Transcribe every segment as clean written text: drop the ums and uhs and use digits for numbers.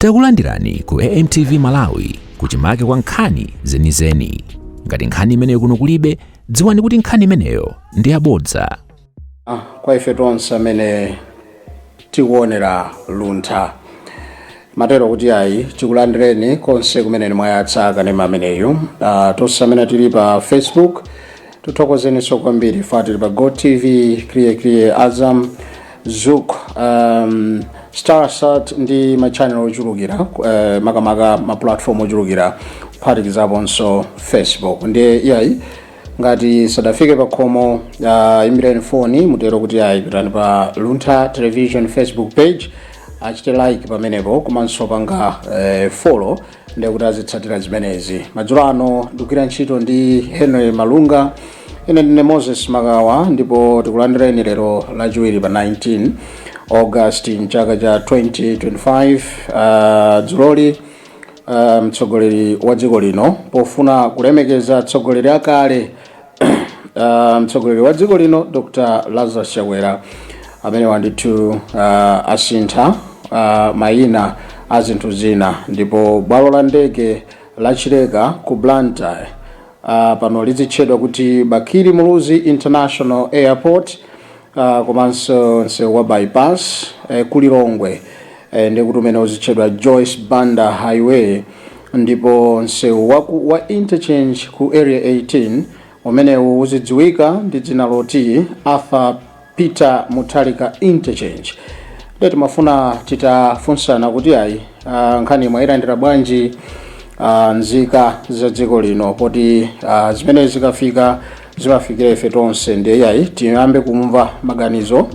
Takulandirani ku AMTV Malawi, kuchimake kwa nkhani zenizeni. Ngati nkhani imeneyo kuno kulibe, dziwani kuti nkhani imeneyo ndi yabodza. Kwa ife tonse amene tikuonera Luntha, matero kuti ayi, tikulandireni konse kumene mwayatsa kanema ameneyu. Tonse amene tili pa Facebook, tithokozeninso kwambiri. Fa tili pa Go TV, Kriye Kriye, Azam, Zook, Starsat ndi ma channel ochulukira, makamaka ma platform ochulukira, kuphatikizaponso Facebook. Ndiye iyayi, ngati sadafike pa khomo, imbireni foni, mutero kuti ayi, pitani pa Luntha Television Facebook page, achite like pamenepo komanso panga follow, ndiye kuti azitsatira zimenezi. Madzulo ano ndikugwira ntchito ndi Henry Malunga, ine ndine Moses Makawa, ndipo tikulandireni lero Lachiwiri pa 19 August mchaka cha 2025. Dzuloli mtsogoleri wa dziko lino, pofuna kulemekeza atsogoleri akale, mtsogoleri wa dziko lino Dr Lazarus Chakwera, amene wandithu asintha mayina a zinthu zina, ndipo bwalo la ndege la Chileka ku Blantyre pano lizitchedwa kuti Bakili Muluzi International Airport, komanso msewu wa bypass ku Lilongwe ndikuti umene uzitchedwa Joyce Banda Highway, ndipo msewu wa interchange ku Area 18 umenewu uzidziwika ndi dzina loti Arthur Peter Mutharika Interchange. Ndiye timafuna titafunsana kuti ayi, nkhani mwayilandira bwanji, nzika za dziko lino, poti zimene zikafika zimafikira ife tonse. Ndiye ayi, tiyambe kumva maganizo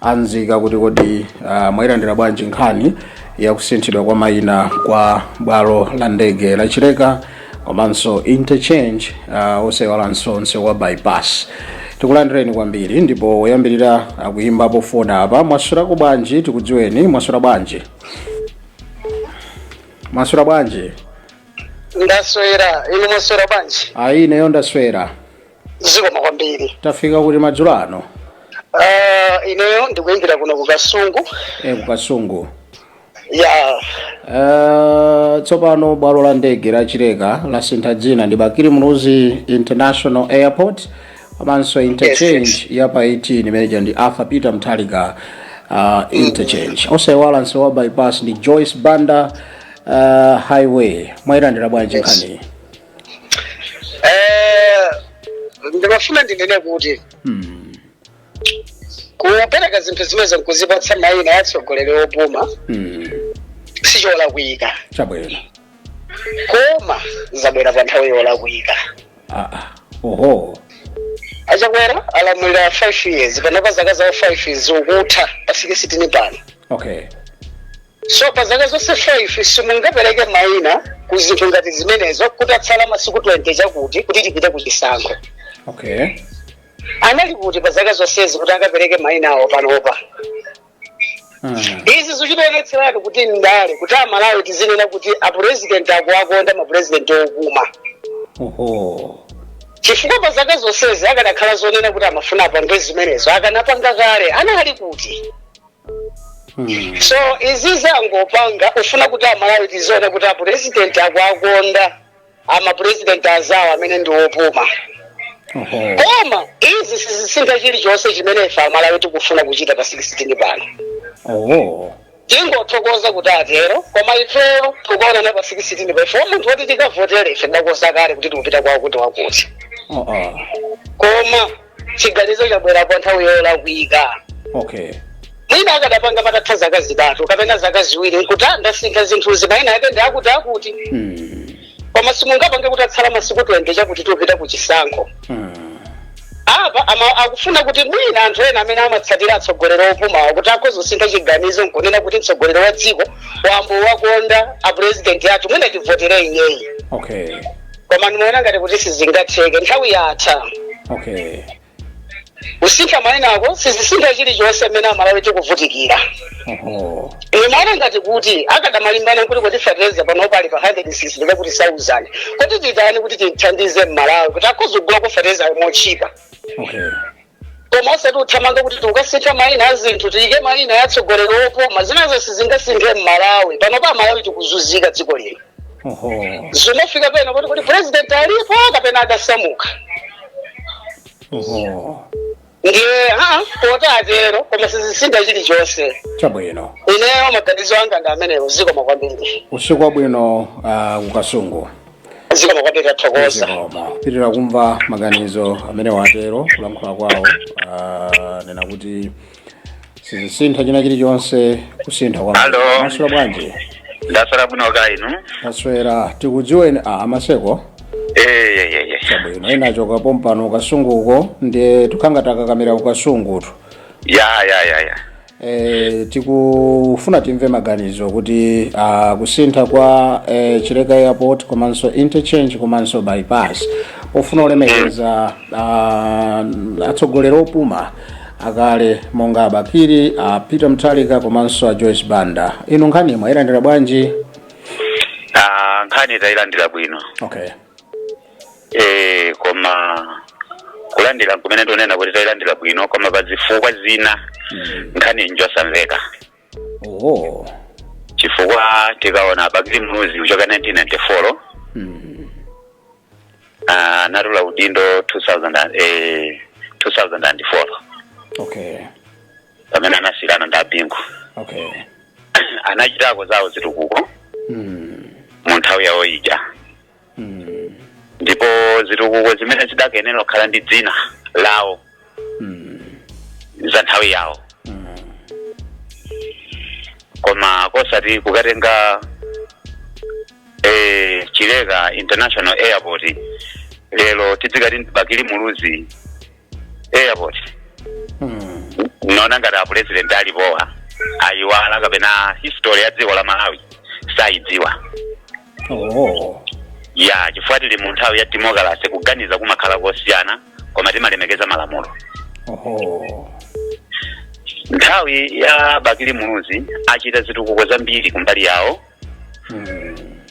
anzika kuti kodi mwayilandira bwanji nkhani yakusinthidwa kwa mayina kwa bwalo la ndege la Chileka komanso interchange, osayiwalanso msewu wa bypass. Tikulandireni kwambiri, ndipo woyambirira akuyimbapo fona apa. Mwaswerako bwanji? Tikudziweni, mwaswera bwanji? Mwaswera bwanji? Ndaswera, inu mwaswera bwanji? Ayi, ineyo ndaswera. Zikoma kwambiri. Tafika kuti madzulo ano? Ineyo ndikuyimbira kuno ku Kasungu. E, ku Kasungu. Ya. Tsopano bwalo la ndege la Chileka lasintha dzina ndi Bakili Muluzi International Airport, komanso interchange ya pa 18 imeneja ndi Arthur Peter Mutharika Interchange, osayiwala msewu wa bypass ndi Joyce Banda Highway. Mwayilandira bwanji nkhani? Ndimafuna ndinene kuti kupereka zinthu zimene nkuzipatsa mayina atsogoleri opuma sicholakwika. Chabwino. Koma zabwera pa nthawi yolakwika. Ah, ah. Oho. Achakwera alamulira 5 years, panopa zaka zawo 5 zikutha pa 16 pano. So pa zaka zonse 5 simungapereke mayina ku zinthu ngati zimenezo kuti atsala masiku 20 chakuti kuti tipite ku chisankho. Anali kuti pa zaka zonsezi kuti angapereke mayina awo panopa? Izi zikuchionetseratu kuti ndale, kuti Amalawi tizinena kuti apurezidenti akuakonda mapurezidenti opuma. Chifukwa pa zaka zonsezi akanakhala zonena kuti amafuna apange zimenezo, akanapanga kale. Anali kuti? So izi zangopanga ufuna kuti Amalawi tizione kuti apurezidenti akuakonda amapurezidenti azawo amene ndi opuma. Koma izi sizisintha chilichonse chimene ife Amalawi tikufuna kuchita pa 16 pano. Tingothokoza kuti atero, koma ifeyo tikuonana pa 16 pa ife munthu woti tikavotere, ife tidakonza kale kuti tikupita kwawo kuti wakuti. Koma chiganizo chabwera pa nthawi yolakwika. Mwina akadapanga patatha zaka 3 kapena zaka 2, nkuti andasintha zinthuzi, mayina ake ndi akuti akuti. Koma simungapange kuti atsala masiku 20 chakuti tikupita ku chisankho. Apa akufuna kuti mwina anthu ena amene amatsatira atsogoleri opumawo kuti akhoza kusintha chiganizo nkunena kuti mtsogoleri wa dziko wambo wakonda apurezidenti athu, mwina tivotere iyeyi. Koma ndimaona ngati kuti sizingatheke, nthawi yatha. Kusintha mayinako sizisintha chilichonse mmene Amalawi tikuvutikira. Ndimaona ngati kuti akadamalimbana kuti kuti fertilizer pano pali pa 160 kuti 1000, kuti titani kuti tithandize Mmalawi kuti akhoza kugula ku fertilizer mochipa. Koma osati uthamanga kuti tikukasintha mayina a zinthu, tiyike mayina ya atsogoleri opuma. Zimenezo sizingasinthe m'Malawi pano. Pa Malawi tikuzunzika dziko lino. Zimafika pena kuti president alipo kapena adasamuka. Ndiye ha poti atero, koma sizisintha chilichonse. Ineyo maganizo anga ndi amenewo. Zikomo kwambiri. Usiku wabwino kuKasungu. Zikomo kwambiri, tathokoza. Zikomo. Pitirira kumva maganizo amene watero kulankhula kwawo. Nena kuti sizisintha china chilichonse kusintha kwa Hello. Maswera bwanji? Ndaswera bwino, ka inu? Taswera, tikudziweni amaseko. Eh. Chabwino, ena achoka pompano Kasunguko, ndiye tukhanga takakamira kuKasungutu. Ya. Tikufuna timve maganizo kuti kusintha kwa Chileka Airport komanso interchange komanso bypass pofuna kulemekeza atsogoleri opuma akale monga aBakili, Peter Mutharika komanso a Joyce Banda, inu nkhani mwayilandira bwanji? Ah, nkhani tayilandira bwino. Koma kulandira kumene ndionena kuti tayilandira bwino, koma pa zifukwa zina nkhani njosamveka. Chifukwa tikaona Bakili Muluzi kuchoka 1994, anatula udindo 2000 2004, pamene anasiyana ndi aBingu. Anachitako zawo zitukuko mu nthawi yawo ija, ndipo zitukuko zimene zidakenera kukhala ndi dzina lawo za nthawi yawo, koma kosati kukatenga Chileka International Airport lero tidzikati Bakili Muluzi Airport. Naona ngati apresident alipowa ayiwala kapena history ya dziko la Malawi sayidziwa. Ya, chifukwa tili mu nthawi ya democracy, kuganiza kumakhala kosiyana, koma timalemekeza malamulo. Nthawi ya Bakili Muluzi achita zitukuko zambiri kumbali yawo.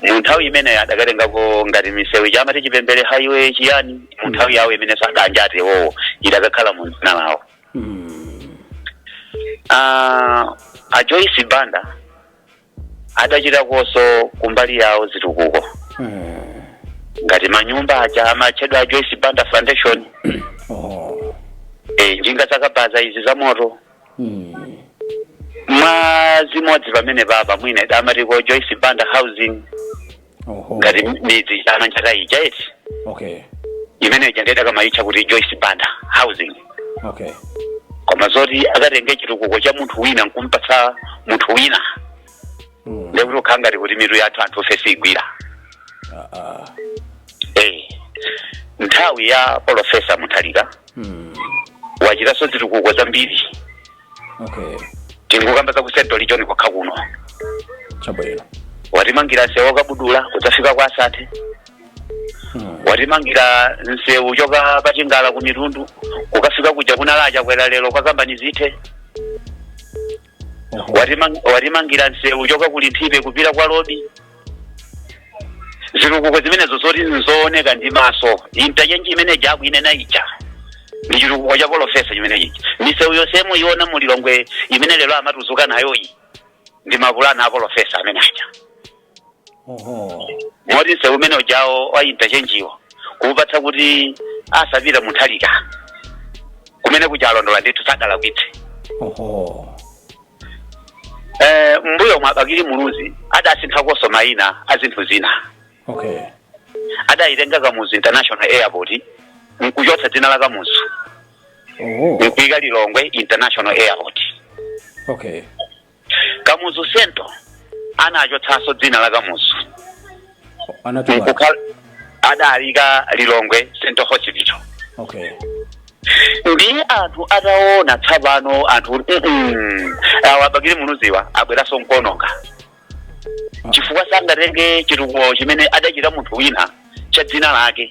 Mu nthawi imene adakatengako ngati misewu chamati Chipembere Highway chiyani, mu nthawi yawo imene sadanja atiwowo idakakhala mu dzina lawo. A Joyce Banda adachitakonso kumbali yawo zitukuko, ngati manyumba aja amatchedwa a Joyce Banda Foundation, njinga zakabaza izi za moto, mwa zimodzi pamene papa mwina idamatiko Joyce Banda Housing, ngati midzi amanjata ija eti, imene ija ndiyedakamayitcha kuti Joyce Banda Housing. Koma zoti akatenge chitukuko cha munthu wina nkumpatsa munthu wina, ndekuti ukhala ngati kuti mitu yathu anthu ife sigwira. Nthawi ya Professor Mutharika wachitanso zitukuko zambiri. Tingukamba za ku Central Region kokha kuno. Watimangira msewu wakabudula kudzafika kwa Asante. Watimangira msewu choka pachingala ku Mitundu kukafika kuja kunalacha kwera lero kwa kambani zithe. Watimangira msewu choka kuli Nthipe kupita kwa Lobi. Zitukuko zimenezo zoti nzooneka ndi maso. Interchange imene jakuinena ija ndi chitukuko cha professor chimene chicha. Misewu yonse muiona muLilongwe imene lero amatuzuka nayoyi ndi mapulani a professor amene aja. Moti msewu umene ujawo wa interchange-wo kuupatsa kuti asapita Mutharika kumene kuja alondola ndithu, sadalakwitse. Mbuyo mwa Bakili Muluzi adasinthakonso mayina a zinthu zina. Adayitenga Kamuzu International Airport nkuchotsa dzina la Kamuzu, nkuyika Lilongwe International Airport. Kamuzu Central anachotsanso dzina la Kamuzu, anatuka nkukhala adalika Lilongwe Central Hospital. Ndiye anthu ataona tsapano anthu kuti awa Bakili Muluziwa abweranso nkuononga, chifukwa sangatenge chitukuko chimene adachita munthu wina cha dzina lake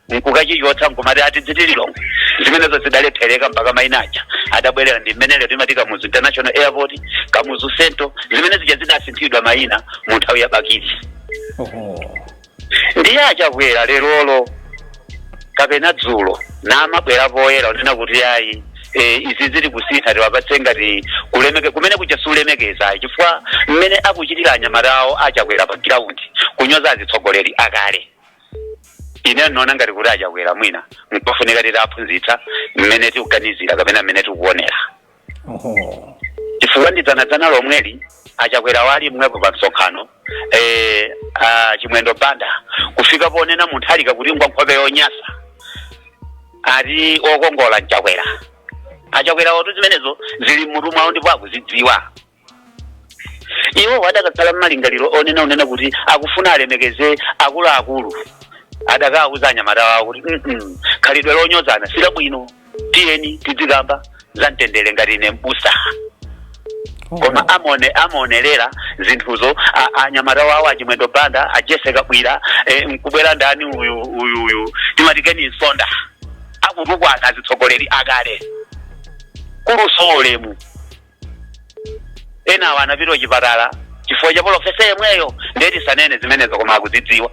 nkukachichotsa nkumati ati dziti Lilongwe. Zimenezo zidalephereka mpaka mayina aja adabwerera ndi mmene lero timati Kamuzu International Airport, Kamuzu Central. Zimene zija zidasinthidwa mayina mu nthawi ya Bakili. Ndiye aChakwera lerolo kapena dzulo namabwera poyera unena kuti ayi, Izi zili kusintha, tiwapatse ngati kulemeke kumene kuja sulemekeza, chifukwa mmene akuchitira anyamata awo aChakwera pa ground kunyoza azitsogoleri akale, ine ndinaona ngati kuti aChakwera mwina nkofunika titaphunzitsa mmene tikuganizira kapena mmene tikuonera. Chifukwa ndi dzanadzana lomweli aChakwera wali mwepo pa msonkhano, Chimwendo Banda kufika ponena Mutharika kuti ngwa nkhope yonyasa, ati okongola nChakwera. AChakwera otu zimenezo zili mmutu mwawo ndipo akuzidziwa. Iwo adakakhala mmalingaliro onena unena kuti akufuna alemekeze akuluakulu, adakawuza anyamata wawo kuti, Khalidwe lonyozana silabwino, tiyeni tidzikamba za mtendere ngati ine mbusa." Koma amaonerera zinthuzo anyamata wawo, aChimwendo Banda, aJese Kabwira, nkubwera ndani uyu uyu uyu timati Keni Nsonda, akutukwana azitsogoleri akale kuluso ulemu. Enawo anapita kuchipatala chifukwa cha polofesa yemweyo. Ndiye tisanene zimenezo, koma akuzidziwa.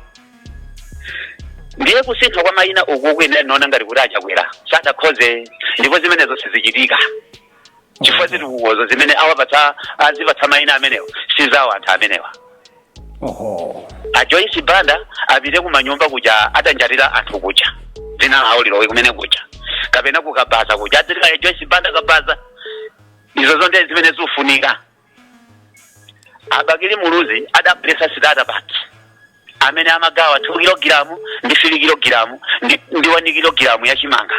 Ndiye kusintha kwa mayina ukuku, ine ndinaona ngati kuti aChakwera sadakhoze, ndipo zimenezo sizichitika chifukwa zitukukozo zimene awapatsa, azipatsa mayina amenewo, sizawo anthu amenewa. A Joyce Banda apite kumanyumba kuja adanjatira anthu kuja, dzina lawo lilowe kumene kuja, kapena kukabaza kuja adzilika Joyce Banda kabaza. Izo zonse zimene zikufunika. ABakili Muluzi adabweretsa starter pack amene amagawa 2 kilogiramu ndi 3 kilogiramu ndi 1 kilogiramu ya chimanga,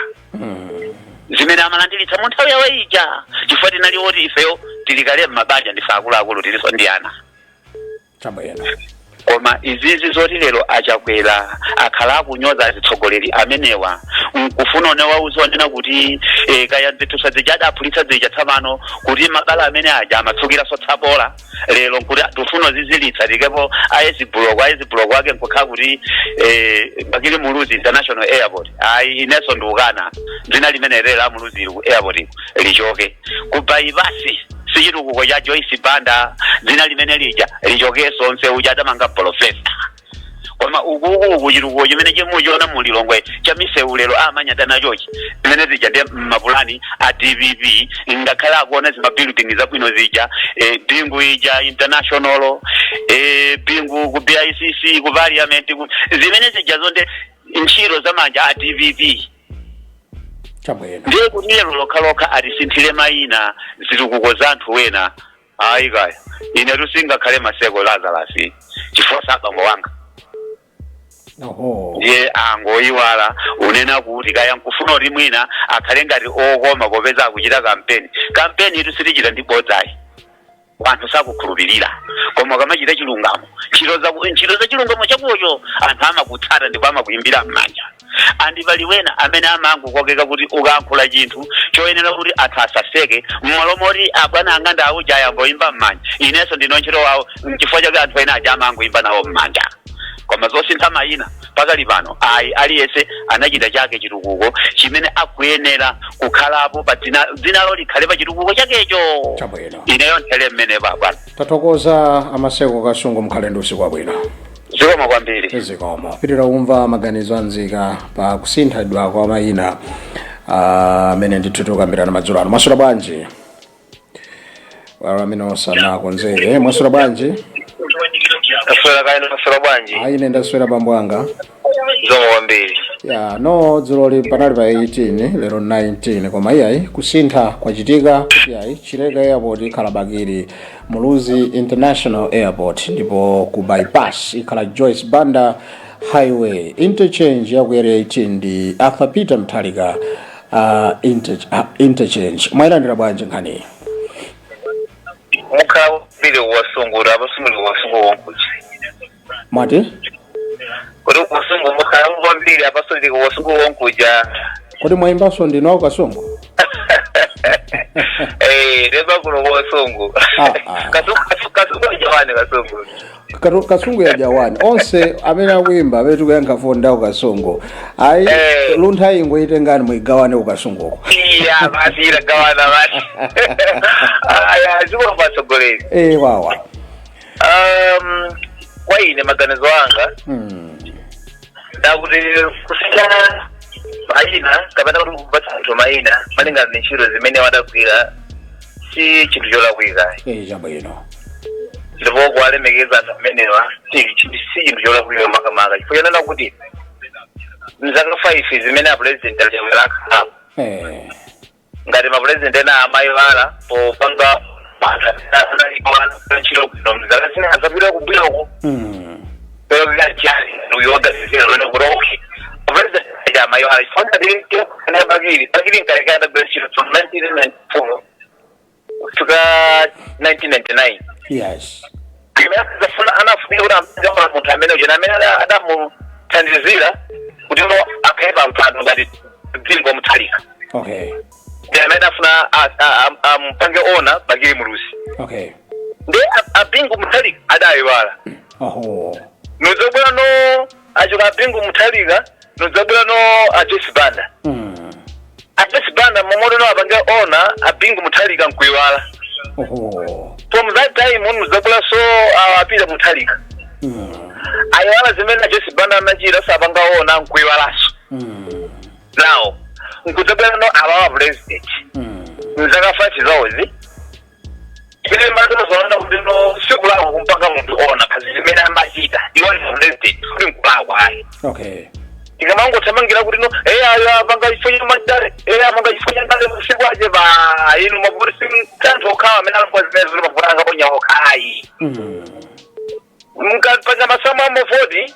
zimene amalandiritsa mu nthawi yawo ija, chifukwa tinali oti ifeyo tili kale m'mabanja, ndife akuluakulu, tilinso ndi ana. Koma izizi zoti lero aChakwera akhala akunyoza azitsogoleri amenewa, nkufuna one wauza onena kuti kaya zithupsa zija adaphulitsa zija tsapano kuti mabala amene aja amatsukiranso tsapola, lero nkuti tifuna zizilitsa tikepo ice block, ice block ake nkukhala kuti Bakili Muluzi International Airport, ayi, inenso ndikukana. Dzina limene lero la Muluzi ku airport lichoke. Ku bypass sichitukuko cha Joyce Banda, dzina limene lija lichokenso. Msewu uja adamanga polofesa. Koma ukuku chitukuko chimene chimuchiona mulilongwe cha misewu lero amanyada nachochi, zimene zija ndi mapulani a DPP. Ngakhale akuona zima building zabwino zija, Bingu ija International, Bingu ku BICC, ku Parliament, zimene zija zonde ntchito za manja a DPP. Ndiye kuti lero lokhalokha atisinthire mayina zitukuko za anthu wena, ayi kaya, ine tusingakhale Maseko Lazarus chifukwa sa bambo wanga. Ndiye angoyiwala unena kuti kaya nkufuna kuti mwina akhale ngati okoma popeza akuchita kampeni. Kampeni itu sitichita ndi bodzayi, anthu sakukhulupirira, koma ukamachita chilungamo, ntchito za chilungamo chakocho, anthu amakutsata ndipo amakuyimbira m'manja. Andi pali wena amene amangokokeka kuti ukayankhula chinthu choyenera kuti anthu asaseke, mmalo moti abwana anga ndi auja ayamboyimba m'manja, inenso ndino ntchito wawo, nchifukwa chake anthu ena aja amangoyimba nawo m'manja. Koma zosintha mayina pakali pano ayi, aliyense anachita chake chitukuko chimene akuyenera kukhalapo pa dzina, dzinalo likhale pa chitukuko chakecho. Ineyo nthere mmene bwana. Tathokoza aMaseko Kasungu, mkhale ndi usiku wabwino. Zikomo kwambiri. Zikomo. Pitira kumva maganizo anzika pa kusinthidwa kwa mayina amene ndithu tikukambirana madzulo ano. Mwaswera bwanji? Wala amene osanakonzeke, mwaswera bwanji? Taswera kaino, maswera bwanji? Ayi, ine ndaswera, bambo anga. Zikomo kwambiri. Ya, no, dzuloli panali pa 18, lero 19, koma iyayi, kusintha kwachitika kuti ayi, Chileka Airport ikhala Bakili Muluzi International Airport, ndipo ku bypass ikhala Joyce Banda Highway, interchange ya ku Area 18 ndi Arthur Peter Mutharika interchange. Mwayilandira bwanji nkhaniyi? Mukhala kwambiri kuwasungu, apo simuli kuwasungu konkuja? Mwati? Kuti kuwasungu mukhala kwambiri, apaso ndili kuwasungu konkuja. Kodi mwayimbanso ndinu aku Kasungu? Eh, leba kuno kuwasungu. Ah, ah. Kasungu, Kasungu jawani, Kasungu. Kasungu ya jawani, onse amene akuimba, amene tikuyankha foni ndawo Kasungu, ayi. Luntha ingo itengani muigawane ku Kasunguko. Iya, basi, ilagawana basi. Aya, zikomo patsogoleri. Eh, wawa. Kwa ine maganizo anga ndakuti kusintha Mayina kapena kuti kupatsa anthu mayina malingana ndi ntchito zimene wadagwira si chinthu cholakwika. Chabwino. Ndipo kuwalemekeza anthu amenewa si chinthu cholakwika, makamaka chifukwa chonena kuti mzaka 5 zimene apresident aChakwera akhalapo, ngati mapresident ena amayiwala popanga anthu ntchito bwino, mzaka zina azapita kubwinoko. Pero chani uyo waganizira lwena kuti okay, president aja amayiwala chifukwa ngati Bakili, Bakili nkalekale adagwira ntchito from 1994 kufika 1999. Amene azafuna anafunika kuti amene munthu amene uja amene adamuthandizira kuti no akhale pa mpando ngati Bingu Mutharika, ndi amene afuna ampange honour Bakili Muluzi. Ndi aBingu Mutharika adayiwala. Nudzabwera no achoka aBingu Mutharika, nudzabwera no aJoyce Banda. AJoyce Banda momwe no apange honour aBingu Mutharika nkuyiwala. From that time nudzabwera so aPeter Mutharika, ayiwala zimene aJoyce Banda anachita, sapanga honour nkuyiwalanso. Now nkudzabwera no awawa president, mzaka 5 zawozi ine matozoona kuti no sikulakwa kumpanga munthu honour phazi zimene amachita iwo ndi president, kuti nkulakwa ayi. Tikamangothamangira kuti no ayo apanga chifo cha mandale, apanga chifo cha ndale, masiku ache pa inu mavuti si anthu okhawa amene alikuwa zimene zili mavuti angaponya okha ayi. Mukapanga masamu amavoti,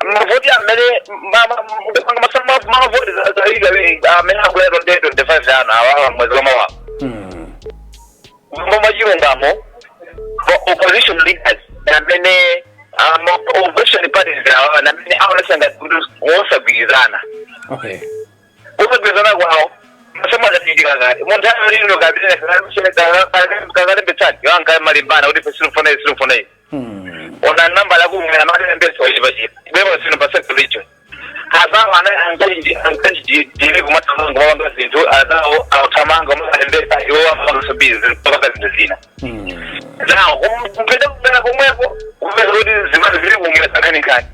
mavoti amene mukapanga masamu amavoti zaika amene akubwera 2025 ano awawa mwezi wamawa, mwachilungamo opposition leaders amene opposition parties awa amene aonesa ngati kuti wosagwirizana, kusagwirizana kwawo masamu akachitika kale munthu alino kakalembetsani iwo malimbana kuti ife silufuna iyi, silufuna iyi. Ona namba lakumwera makalembetsa wachipachipa ibwepo sino pa Central Region azawo ankanjidiri kumathamanga mapanga zinthu azawo awuthamanga umakalembetsa, iwo amapanga bizi kupanga zinthu zina. Nawo kupenda kubera komweko kupeza kuti zimene zili kumwera nkhaninkhani,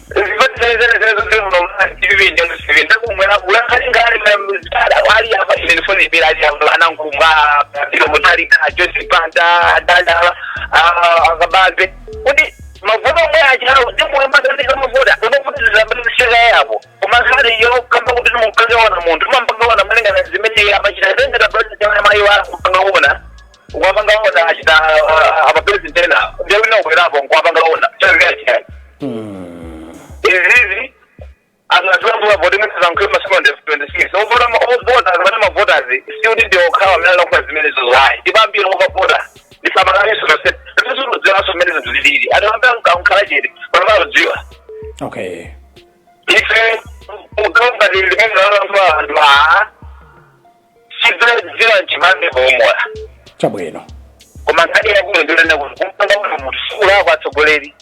zimene zene zene muno tv ndi ndakumwera kula nkhaninkhani ali apa. Ine ndifuna ibira ali apa anankumwa Peter Mutharika, Joyce Banda, adala akabambe kuti mavuto omwe achawo ndimwe matandika mavuta unovuta yapo, koma nkhani yo kamba kuti mumpange honour munthu, mampanga honour malingana zimene amachita tengeta president amayiwala kumpanga honour, ukapanga honour achita apapresident ena ndiye wina ubwerapo nkuwapanga honour chazika chiyani? Izizi anthu voti imene zankhwe masiku 26 ovota, ovota kapena mavoters si kuti ndi okhawa amene alankha zimenezo zayi, ndipambira okavota ndisamalawiso nonse tizirudziwanso mmene zinthu zilili, anthu ambira nkhala chete panopakudziwa. Ife ngati limene lalankhula anthu aa sidzira mchimambe pomola. Koma nkhani yakuno ndilenda kuti kumpanga honour munthu sikulakwa, atsogoleri,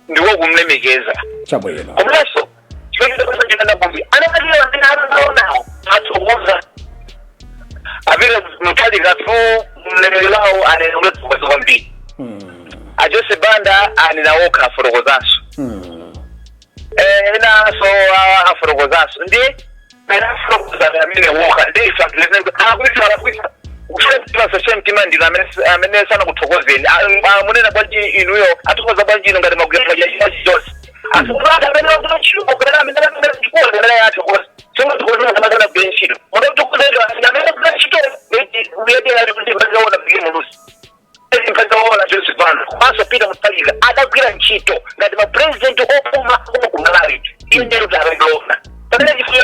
ndiko kumlemekeza. Komanso chimene chidapasa kuti anakatira amene atangaonawo atsogoza aPeter Mutharika tu mlemeri lawo anena kuti atsogoza kwambiri. AJoyce Banda anena okha, afotokozanso. Enanso afotokozanso ndi ena afotokoza amene wokha ndi ife anthu alakwisa, alakwisa kushe mtima mtima ndinu amene sanakuthokozeni. Munena bwanji inuyo athokoza bwanji inu ngati magwira chonse athokoza amene agwira ntchito kapena amene agwira ntchito amene athokoza singathokozera amene agwira ntchito munathokozera amene agwira ntchito uyedera kuti mpakaona Bakili Muluzi, mpakaona Joyce Banda komanso Peter Mutharika adagwira ntchito ngati mapresident opuma kuma ku Malawi, iye ndero kuti apangaona pamene chifukwa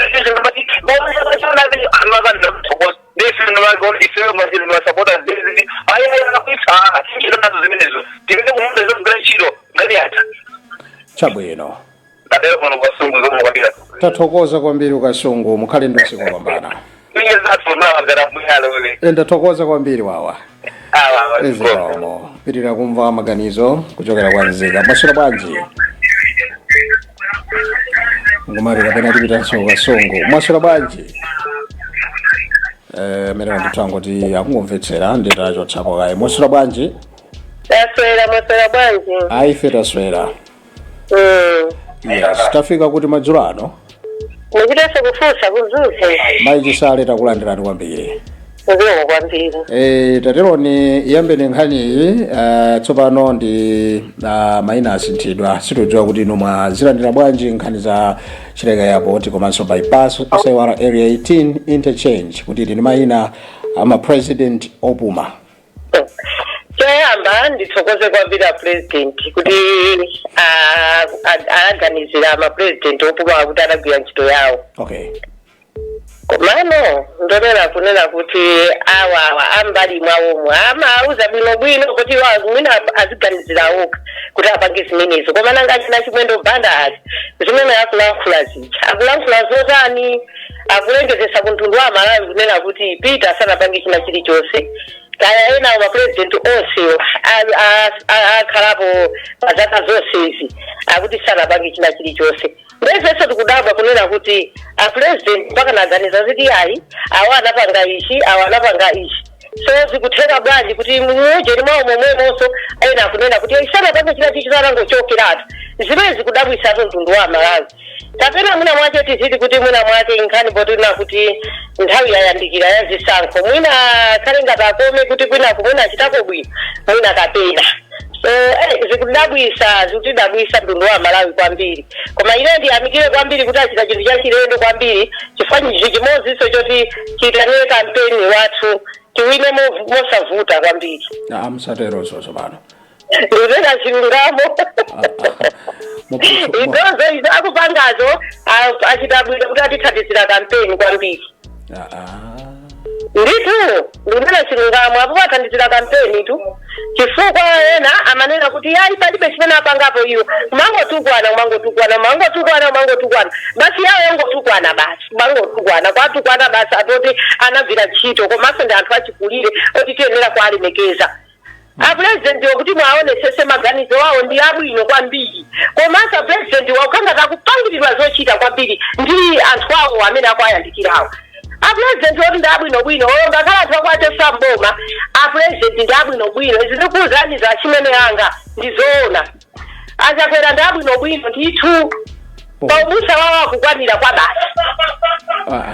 masapota zizi ayayakakuisa ntchito nazo zimenezo tipite kumunda zogwira ntchito ngati atha. Ndatero kuno kwasungu zomwe kwambira. Tathokoza kwambiri ukasungu, mukhale ndi usiku wopambana. Ndathokoza kwambiri wawa. Ezikomo pitirira kumva maganizo kuchokera kwa nzika. Mwaswera bwanji? Ngumati kapena tipitanso kasungu. Mwaswera bwanji? Amene wandithango kuti akungomvetsera nditachotsapo kaye. Mwaswera bwanji? Taswera, mwaswera bwanji? Ayi, ife taswera. Yes, tafika kuti madzulo ano. Muchitenso kufunsa ku Mzuzu. Mayi Chisale, takulandirani kwambiri. Zikomo kwambiri. Tateroni iyambeni nkhaniyi. Tsopano ndi mayina asinthidwa, situdziwa kuti inu mwazilandira bwanji nkhani za Chileka Airport komanso bypass, osaiwala Area 18 interchange, kuti ili ndi mayina ama president opuma. Choyamba ndithokoze kwambiri a president kuti aganizira ma president opuma kuti adagwira ntchito yawo. Komano ndonena kunena kuti awawa ambali mwawomwe amauza bwinobwino kuti mwina aziganizira okha kuti apange zimenezo. Koma nanga china Chimwendo Banda azi zimene akulankhula zija, akulankhula zotani? Akulengezesa ku mtundu wa Malawi kunena kuti Peter sanapange china chilichonse, kaya ena mapresident onse akhalapo pa zaka zonsezi akuti sanapange china chilichonse. Ndezonse tikudabwa kunena kuti apresident mpaka naganiza ziti ayi, awa anapanga ichi, awa anapanga ichi. So zikutheka bwanji kuti mujeni mwawo momwemonso ena akunena kuti sanapange china chilichonse, anangochokeratu? Zimene zikudabwisatu mtundu wa Malawi. Kapena mwina mwache tiziti kuti mwina mwake nkhani potina kuti nthawi yayandikira ya zisankho, mwina khale ngati akome kuti kwinaku mwina achitako bwino, mwina kapena. So zikudabwisa, zikutidabwisa mtundu wa Malawi kwambiri. Koma ine ndiyamikire kwambiri kuti achita chinthu chachilendo kwambiri, chifukwa chinthu chimodzinso choti chiitanire kampeni wathu tiwine mosavuta kwambiri. Ah, msatero tsopano. Ndikutenga chilungamo. Izozo izo akupangazo achita bwino kuti atithandizira kampeni kwambiri. Ndithu ndikunena chilungamo, apo pathandizira kampeni tu, chifukwa ena amanena kuti yayi, palibe chimene apangapo iwo, kumangotukwana, kumangotukwana, kumangotukwana, kumangotukwana basi, yawo yangotukwana basi, kumangotukwana, kwatukwana basi, atoti anagwira ntchito. Komanso ndi anthu achikulire oti tiyenera kuwalemekeza. Apurezidenti kuti mwaonesese maganizo awo ndi abwino kwambiri, komanso apurezidenti wakukhanga takupangiridwa zochita kwambiri ndi anthu awo amene akuayandikirawo. Apurezidenti oti ndi abwinobwino, olo ngakhale anthu akuachosa mboma, apurezidenti ndi abwinobwino. Izi ndikuwuzani za chimene yanga ndi zoona. Achakwera ndi abwinobwino ndithu, paubusa wawo akukwanira kwa basi.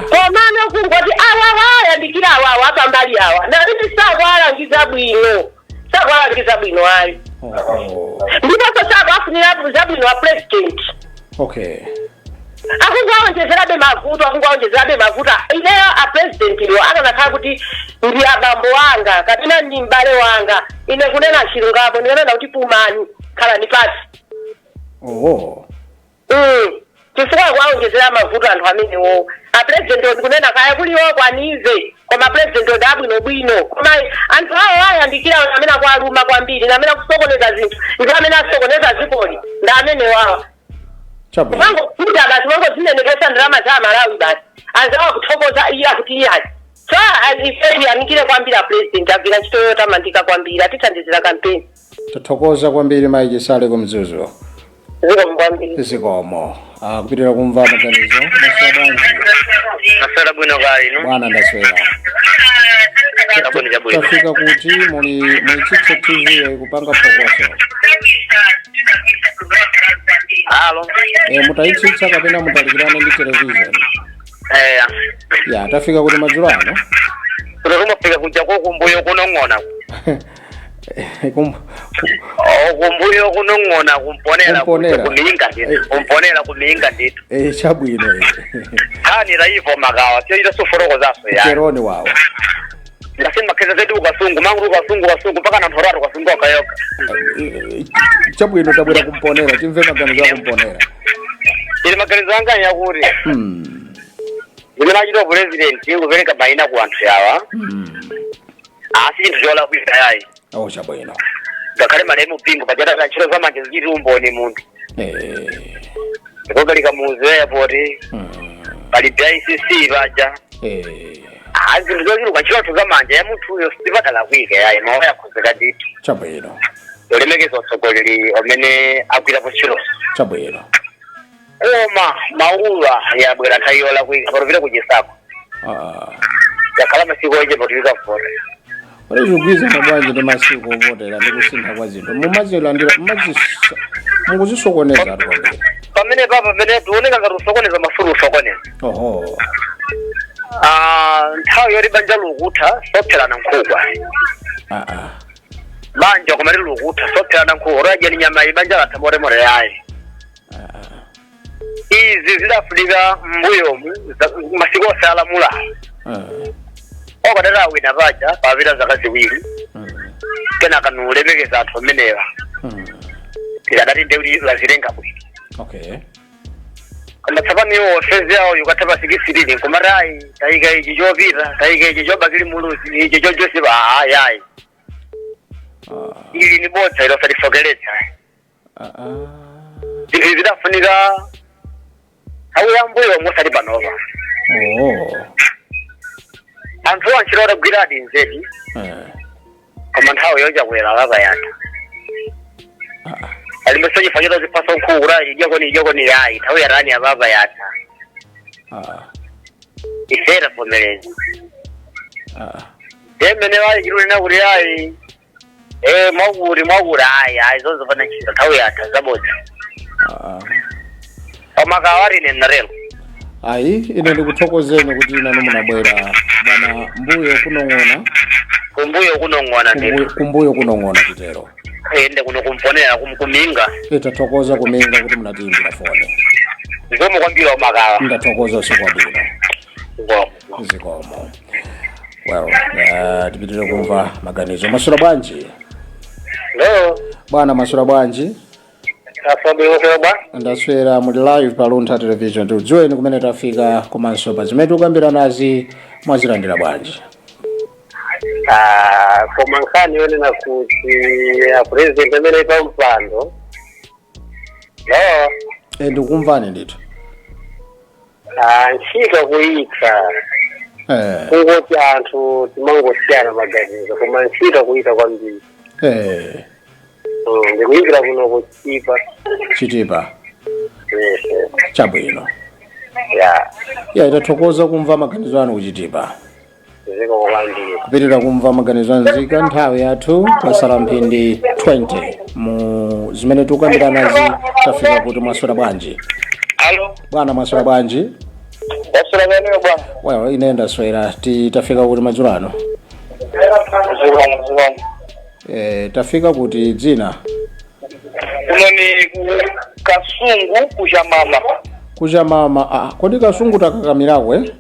Komano kungoti awawa ayandikira awawa apambali awa ndaliti sakualangiza bwino, sakualangiza bwino ayi. Ndiponso sakuafunira zabwino wa president. Akungoawonjezerabe mavuto, akungoawonjezerabe mavuto. Ineyo a president iwo akanakhala kuti ndi abambo wanga kapena ndi m'bale wanga, ine kunena chilungamo ndikanena kuti pumani, khalani pasi. Chifukwa akuawonjezera mavuto anthu amenewo. Apresident ndikunena kaya kuliwo kwanize, koma president ndi abwinobwino, koma anthu awo ayandikira amene akualuma kwambiri ndi amene akusokoneza zinthu, ndi amene asokoneza dzikoli ndi amenewawa. Kumangokuda basi, mangozinenekesa ndalama za Malawi basi, anzawa kuthokoza iye akuti iyayi. So ife tiyamikire kwambiri a president, agwira ntchito yotamandika kwambiri, atithandizira kampeni. Tathokoza kwambiri Mayi Chisale ku Mzuzu. Zikomo kwambiri. Zikomo. Kupitirira kumva maganizo. Maswera bwanji? Maswera bwino, kaya inu? Bwana, ndaswera. Chabwino, chabwino. Tafika kuti muli muitsitse TV ikupanga phokoso. Alo. Mutayitsitsa kapena mutalikirane ndi television. Ya, tafika kuti madzulo ano? Kuno kumafika kuja ko kumbuyo kunong'ona. Oh, kumbuyo kunong'ona, kumponera. Kumponera. Kuminga ndithu. Kumponera, kuminga ndithu. Chabwino. Khani raivo makawa tiyoita suforokozaso ya. Cheroni wawo. Lakini makheza zetu ukasungu mangu ukasungu ukasungu mpaka na mphoratu ukasungu akayoka. Chabwino, tabwera kumponera, timve maganizo akumponera. Ili maganizo anga yakuti zimene achita president kupereka mayina ku anthu yawa asi chinthu cholakwika yayi. Oh, chabwino. Ngakhale malemu Bingu pachata ntchito za manja zichiti umboni munthu. Ndipo pali Kamuzu Airport, pali BICC paja. Ah, zinthu zochuluka, ntchito za manja ya munthuyo sipakalakwika yayi, mawu yakhozeka ndithu. Yolemekeza utsogoleri amene agwirapo ntchito. Koma mawuwa yabwera nthawi yolakwika, patupita kuchisako. Yakhala masiku ochepa patupita vota. Kodi zikugwirizana bwanji ndi masiku ovotera ndi kusintha kwa zinthu? Mumazilandira, mukuzisokoneza atu kwambiri. Pamene papa pamene tioneka ngati usokoneza mafulu usokoneza. Oho. Ah, nthawi yoti banja lukutha sopherana nkhukwa. Ah ah. Banja koma lilukutha sopherana nkhukwa, uraja ni nyama iyi banja latha moremore yayi. Izi zidafunika m'mbuyomu masiku onse alamula. Okadati awina paja papita zaka 2, kenaka nulemekeza anthu amenewa, tikadati nde kuti lazilenga bwino. Koma tsopano iwo ofezi yawo yukatha pa 16 nkumati ayi, tayika ichi chopita, tayika ichi chobakili muluzi, ichi cho Joseph, ayi ayi. Ili ni bodza ilo, osatisokeretsa. Zinthu izi zidafunika nthawi ya mbuyo musati panopa. Anthu antchito atagwiradi nzedi, koma nthawi yochakwera lakayatha. Alimbeso chifukwa chotazipasa nkhuku kuti ayi, idyakoni idyakoni, yayi, nthawi yatani apapa yatha. Ife tavomereza. Ndemene vayi chilunena kuti ayi, mwakuti mwakuti, ayi ayi, zozopanda ntchito, nthawi yatha, zabodza. Koma kawari ine narelo. Ayi, ine ndikuthokozeni kuti inanu munabwera, bwana Mbuyo Kunong'ona. Kumbuyo kunong'ona ndithu. Kumbuyo kunong'ona titero. Ende kuno kumponera kuminga. Itathokoza kuminga kuti munatiyimbira foni. Zikomo kwambiri omakawa. Ndathokoza, usiku wabwino. Zikomo. Zikomo. Well, tipitire kumva maganizo. Masula bwanji? Hello. Bwana, masula bwanji? Asabwino bwa. Ndaswera. Muli live pa Luntha Television. Tikudziweni kumene tafika komanso pa zimene tikukambira nazi mwazilandira bwanji? Ah, koma nkhani yonena kuti a president amene pa mpando. Hello. Ndikumvani ndithu. Ah, ntchito kuyika. Kungoti anthu timangosiyana maganizo, koma ntchito kuyika kwambiri. Ndikuyikira kuno kuchipa. Chitipa. Yes. Chabwino. Ya. Ya, itathokoza kumva maganizo anu kuchitipa. Zikomo kwambiri. Kupitirira kumva maganizo anzika, nthawi yathu kwasala mphindi 20 mu zimene tikukambira nazi. Tafika kuti mwaswera bwanji? Alo. Bwana, mwaswera bwanji? Ndaswera kaneo bwana. Well, ine ndaswera. Tafika kuti madzulo ano? Zikomo zikomo. Tafika kuti, dzina? Kuno ni ku Kasungu, kuchamama. Kuchamama. Ah, kodi Kasungu takakamirako, eh?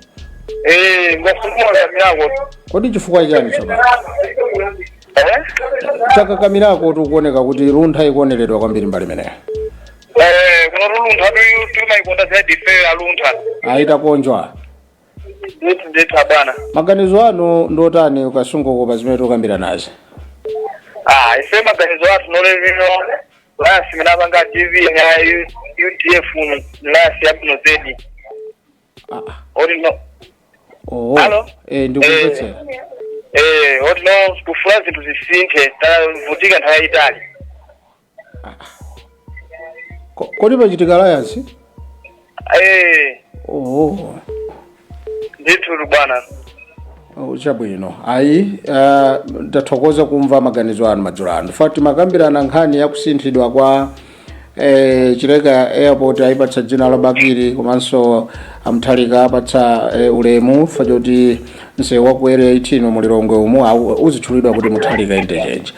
Eh, Kasungu mwakamirako. Kodi chifukwa chani tsopano? Eh? Takakamirako, tikuoneka kuti Luntha ikuoneredwa kwambiri mbali imeneyo. Eh, kuno tuluntha tumayikonda zaidi ife aluntha. Ayitakonjwa. Ndithu ndithu bwana. Maganizo anu ndotani Kasunguko pa zimene tikukambira nazi? Ah, ife maganizo athu nolevino lasi mina panga TV ya UDF lasi yabwino zedi. Oti no. Alo? Ndikumvetsera. Oti no, kufuna zinthu zisinthe, tavutika nthawi yayitali. Kodi pachitika alliance? Eh. Ndithu bwana. Oh, chabwino. Ayi, ndathokoza kumva maganizo anu madzulo ano. Fati makambirana nkhani yakusinthidwa kwa Chileka Airport, ayipatsa dzina la Bakili, komanso amthalika apatsa ulemu fachoti msewu wa ku Area 18 mulilongwe umu uzitchulidwa kuti Muthalika Interchange.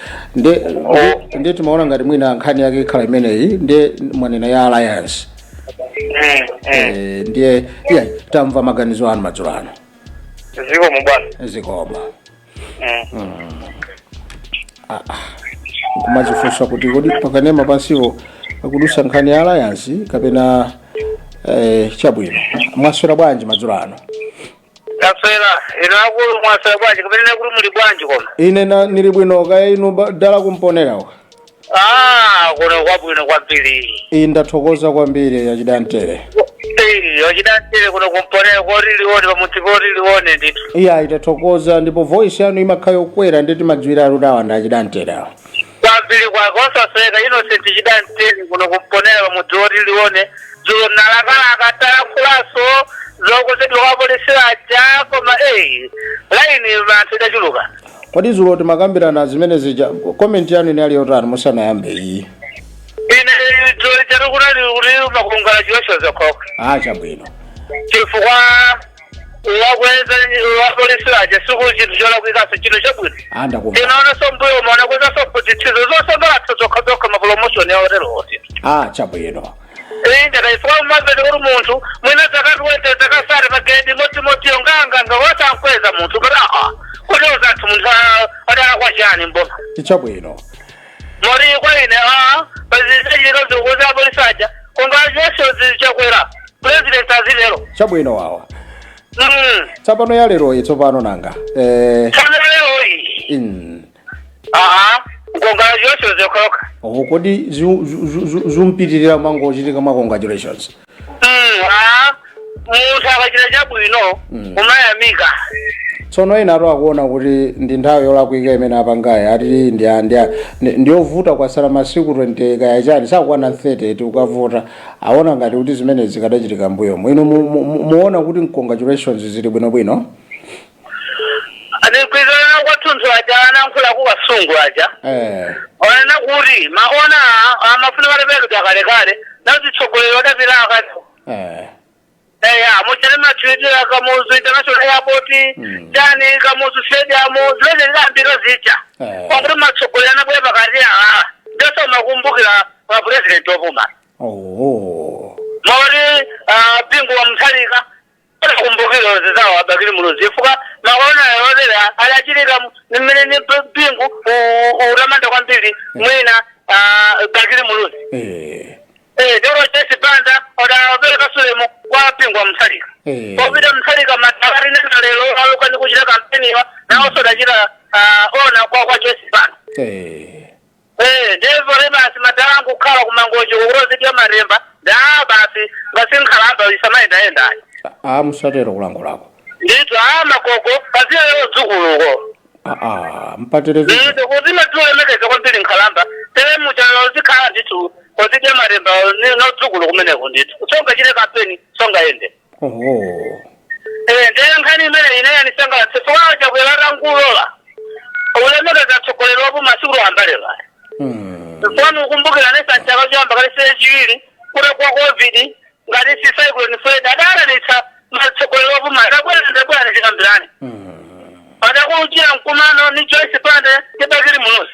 Ndi timaona ngati mwina nkhani yake ikhala imeneyi, ndi mwanena ya alliance. Ndiye iya, tamva maganizo anu madzulo ano. Zikomo bwana. Zikomo. Kumazifunsa kuti kodi pakanema pansipo akudusa nkhani ya alliance kapena? Chabwino. Mwaswera bwanji madzulo ano? Taswera ino akulu, mwaswera bwanji kapena kuti muli bwanji koma? Ine nili bwino, kaya inu dala kumponerawo? Ah, kuno kwabwino kwambiri. Iyi, ndathokoza kwambiri yachidantere. Eh, wachidantere kuno kumponera koti lione pamudzi poti lione ndithu. Iya, itathokoza, ndipo voice yanu imakhala yokwera, ndi timadziwira kuti awa ndi achidantere awa. Kwambiri kwake osasweka. Innocent Chidantere kuno kumponera pamudzi woti lione. Dzulo nalakalaka talakhulaso zokusedwa kwa polisi aja, koma laini anthu idachuluka. Kodi dzulo timakambirana zimene zija, comment yanu inali yotani musanayambe iyi? Ine Dzulo kunali kuti ma congratulations okhaokha. Ah, chabwino. Chifukwa wakweza wapolisi aja siku chinthu cholakwikaso, chinthu chabwino. Ah, ndakumva. Tinaonanso mbuyo maona kwezaso phunzithizo zosangalatsa zokhazokha, ma promotion yawoterowote. Ah, chabwino. Inde, chifukwa umapeza kuti munthu mwina zaka 20, zaka 30 pa grade imodzimodziyo, nganganga wosankweza munthu kuti aa, kodi uzathu munthu adalakwa chani mboma? Chabwino. Mori kwa ine a pazichita zikuza apolisi aja, congratulations Chakwera, president azilero. Chabwino wawa. Tsopano ya leroyi tsopano nanga Tsopano leroyi, aha, congratulations yokhayokha. Oh, kodi zumpitirira mangochitika mwa congratulations? Ah, munthu akachita chabwino umayamika. Tsono ena atu akuona kuti ndi nthawi yolakwika imene apangayi, ati ndiyovuta, kwasala masiku 20 kaya chani, sakukwana 30 ti ukavota. Aona ngati kuti zimene zikadachitika mbuyomo. Inu muona kuti congratulations zili bwinobwino? Ndigwizana kwathunthu aja anankhula ku Kasungu aja. Onena kuti maona amafuna kalepekedwa kalekale nazitsogoleri adapita akati. Eya, muchane machiitira Kamuzu International Airport, chani Kamuzu Stadium, zimene zidambira zija. Pakuti matsogoleri anabwera pakati aa ndiso makumbukira pa president opuma. Moti Bingu wa Mutharika adakumbukira zizawo Abakili Muluzi, chifukwa maona yotera adachitika mmene ni Bingu utamanda kwambiri mwina Bakili Muluzi. Doro Joyce Banda odapereka sulemu kwa Bingu wa Mutharika. Popita Mutharika matakati nena lero aluka ndi kuchita kampeniwa nawonso adachita ona kwa Joyce Banda. Ndevore basi matalangu kukhala kumangochi kukulozidya matemba ndaa basi ngasinkhalamba isamayendayendayi. Ah, musatero kulangulako. Ndithu, a makoko pasiyeyo dzukuluko. Ah, ah, mpatire vision. Ndithu, kuti matilemekeza kwambiri nkhalamba tere muchalo zikhala ndithu kozidya matemba nodzukulu kumeneko ndithu songa chite kampeni songayende. Ndiye nkhani imene ine yanisangalatsa, chifukwa Chakwera tangulola ulemekeza atsogoleri wapo masiku ambalero. Foni ukumbukira nesa chaka choyamba kale chiwiri kuti kwa COVID ngati si Cyclone Freddy adalanitsa matsogoleri wapo adabwera ndabwera chikambirani. Adakuchira mkumano ni Joyce Banda ndi Bakili Muluzi.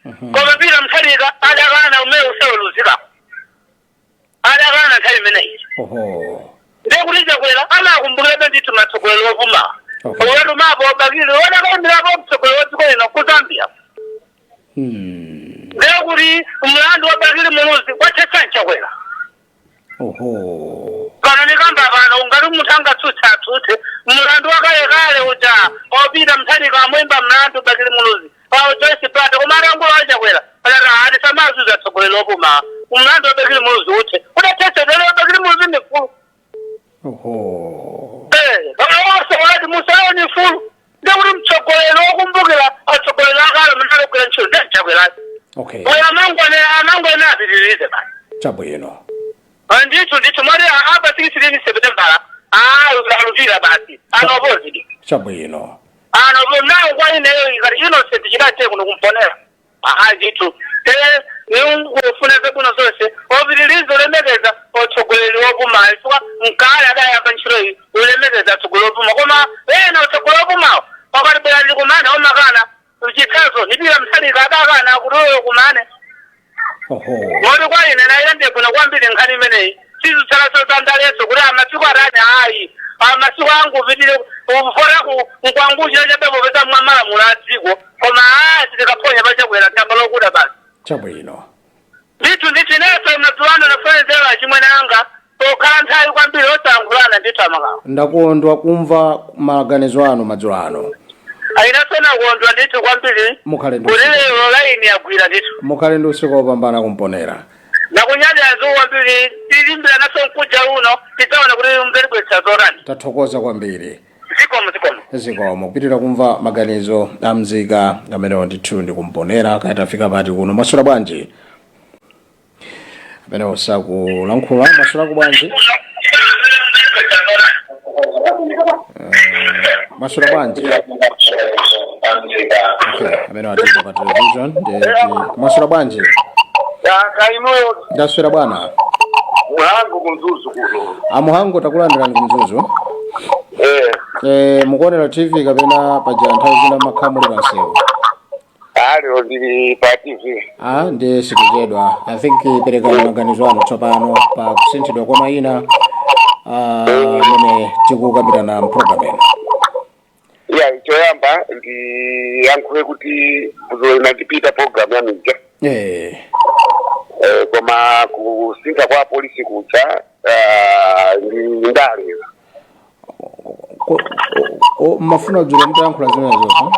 Koma Peter Mutharika adakana umene usaweluzikako, adakana nthawi imeneyi. Ndekuti Chakwera amakumbukirabe ndithu matsogoleri wopuma. Ukatumapo Bakili wadakayimirapo mtsogoleri wa dziko lino ku Zambia. Ndekuti mlandu wa Bakili Muluzi wathetsa nChakwera. Pano nikamba pano, ngati munthu angatsutse atsutse, mlandu wakalekale uja opita Mutharika amwimba mlandu Bakili Muluzi pawo Joyce Banda, koma atangulo aChakwera adati ati samazuza atsogoleri opuma, mlandu wa Bakili Muluzi uthe, udathetsa tele Bakili Muluzi ni mfulu. Pamawonse ulati musayo ni mfulu, ndekuti mtsogoleri wokumbukira atsogoleri akale mnalogwira ntchito ndeChakwerayo. Oyo amangwane apitirize basi. Chabwino. Ndithu ndithu, mwati apa 16 September alupira basi anopozidi. Chabwino. Ano nawo kwa ineyo ikati Innocent chidate kuno kumponera. Aha, ndithu, tere nikufuna zabwino zonse, opitirize ulemekeza otsogoleri wopuma, chifukwa mkale adayamba ntchito iyi ulemekeza atsogoleri wopuma, koma ena otsogoleri wopumawo pakati bwera ndi kumane omakana. Chitsanzo nipira Mutharika adakana kuti uyo kumane. Moti kwa ine nayilandire bwino kwambiri nkhani imeneyi, sizitsalaso zandaleso kuti amasiku atani, ayi, amasiku angu pitire kufora nkwanguchira chabepo pesa mwa malamulo a dziko, koma aa sitikaphonya paChakwera thamba lokuda basi. Chabwino. Ndithu ndithu, inenso madzulo nafanizera chimwene anga pokhala nthawi kwambiri osayankhulana ndithu amakawa. Ndakondwa kumva maganizo anu madzulo ano. Ayinanso nakondwa ndithu kwambiri. Mukhale ndi kuti usiku. Lero laini yagwira ndithu. Mukhale ndi usiku wopambana kumponera. Nakunyadira nzuku kwambiri, tilimbira naso mkuja uno tidzaona kuti mzelibwetsa zotani. Tathokoza kwambiri. Zikomo, zikomo. Zikomo. Kupitira kumva maganizo a mzika amenewo ndithu ndikumponera. Kaya tafika pati kuno? Masula bwanji? Amenewo sakulankhula. Masulako bwanji? Masula bwanji? Okay, amene watili pa television ndi masula bwanji? Kainuyo. Ndaswera bwana. Muhango kuMzuzu kuno. Amuhango, takulandirani kuMzuzu. Eh. Mukuonera TV kapena paja nthawi zina makhala muli pansewu? Lero ndili pa TV. Ah, ndi sikuchedwa. I think perekani maganizo anu tsopano pa kusinthidwa kwa mayina amene tikukambirana mpulogalamu ino. Ya, choyamba ndiyankhule kuti dzulo inandipita program ya mija. Koma kusintha kwa polisi kucha ndi ndale. Mafuna dzulo mutayankhula zimenezozo?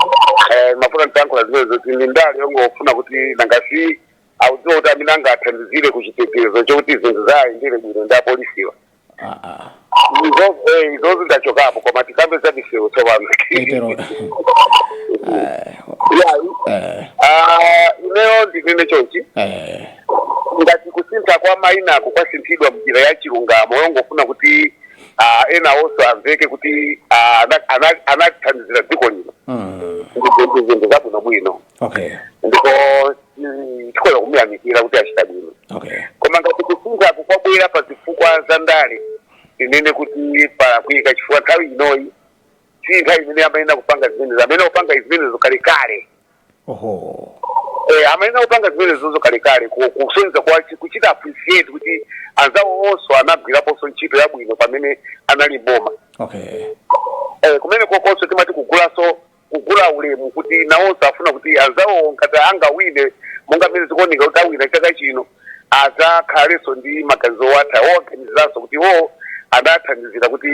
Eh, mafuna nditayankhula zimenezo kuti ndi ndale yongofuna kuti nangasi audziwa kuti amene angathandizire kuchitetezo chokuti zinthu zayendere bwino ndi apolisiwa. Izozo ndachokapo, koma tikambe za misewu tsopano. Etero. Ya. Ineyo ndinene chonchi: ngati kusintha kwa mayinako kwasinthidwa mnjira ya chilungamo yongofuna kuti ena onse amveke kuti anathandizira dziko lino, ndi zinthu zabwinobwino. Ndipo tikhoza kumuyamikira kuti achita bwino. Koma ngati kusinthako kwabwera pa zifukwa za ndale, tinene kuti palakwika, chifukwa nthawi inoyi si nthawi imene amayenera kupanga zimenezo. Amene kupanga zimenezo kalekale. Amayenera kupanga zimenezozo kalekale, kusonyeza kwa kuchita appreciate kuti anzawo onso anagwiraponso ntchito yabwino pamene anali boma. Kumene kokonso timati kugulaso, kugula ulemu, kuti nawonso afuna kuti anzawo ngati angawine, monga mmene zikuoneka kuti awina chaka chino, adzakhalenso ndi maganizo watha owaganiziranso kuti iwowo adathandizira kuti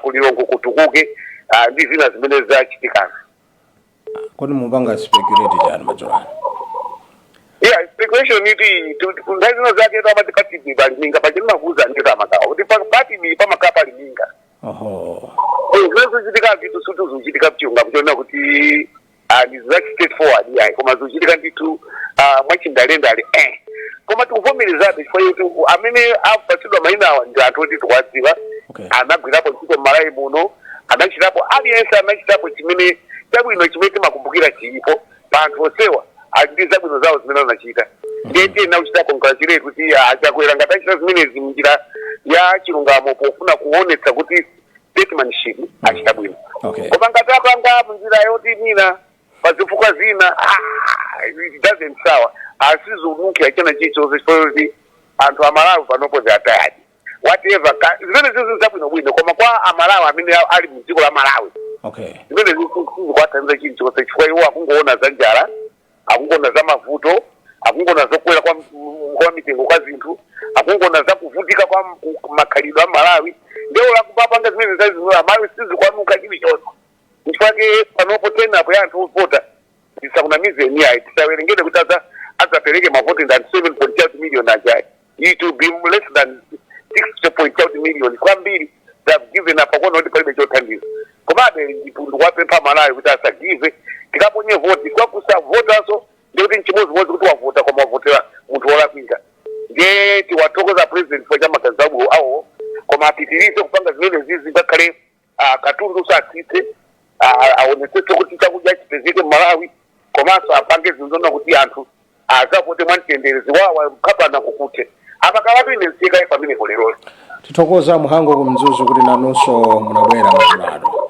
kulilongo kutukuke, ndi zina zimene zachitikana. Kodi mupanga speculate chani madzulo ano? Yeah, speculation iti nthawi zino zake amati patibi pali minga, pachinimakuuza ndito amakawa kuti patibi pamakhala pali minga. Zimene zikuchitika ndithu suti zikuchitika mchilungamo chonena kuti ndi za straightforward, yayi, koma zikuchitika ndithu mwachindalendale. Koma tikuvomerezabe chifukwa choti amene apatsidwa mayina awa ndi anthu oti tikuwadziwa. Anagwirapo ntchito m'Malawi muno, anachitapo, aliyense anachitapo chimene chabwino chimene timakumbukira chilipo pa anthu onsewa, ali ndi zabwino zawo zimene anachita. Ndiye tiyena kuchita congratulate kuti aChakwera ngati achita zimenezi mnjira ya chilungamo pofuna kuonetsa kuti statesmanship, achita bwino. Koma ngati apanga mnjira yoti mina pazifukwa zina, it doesn't sour, asizunukira chena chilichonse, chifukwa choti anthu Amalawi panopo they are tired. Whatever zimene zizi zabwinobwino, koma kwa Amalawi amene ali mdziko la Malawi, zimene zikuwathandiza chilichonse, chifukwa iwo akungoona za njala, akungoona za mavuto, akungoona zokwera kwa mitengo kwa zinthu, akungoona za kuvutika kwa makhalidwe a Malawi. Ndiwo lakupapanga zimene zazizo Amalawi sizikwanuka chilichonse. Nchifukwa panopo tenapo ya anthu ovota, tisakunamizeni ayi, tisawerengere kuti adzapereke mavoti than 7.8 million ajayi. It will be less than 6.8 million. Kwambiri they have given up, akuona kuti palibe chothandiza. Komabe ndikuwapempha Malawi kuti asagive, tikaponye voti. Kwakusavotanso ndikuti nchimodzimodzi kuti wavota, koma wavotera munthu wolakwika. Ndiye tiwathokoza president for cha maganizo abwino awo, koma apitirize kupanga zimene zizi, ngakhale katundu usatsitse, aonetsetse kuti chakudya chipezeke m'Malawi, komanso apange zinthu zoona kuti anthu azavote mwamtendere, ziwawa mkhapana kukuthe apakalatu. Ine nsika pamenepo leroli. Tithokoza Muhango kuMzuzu kuti nanunso munabwera madzulo ano.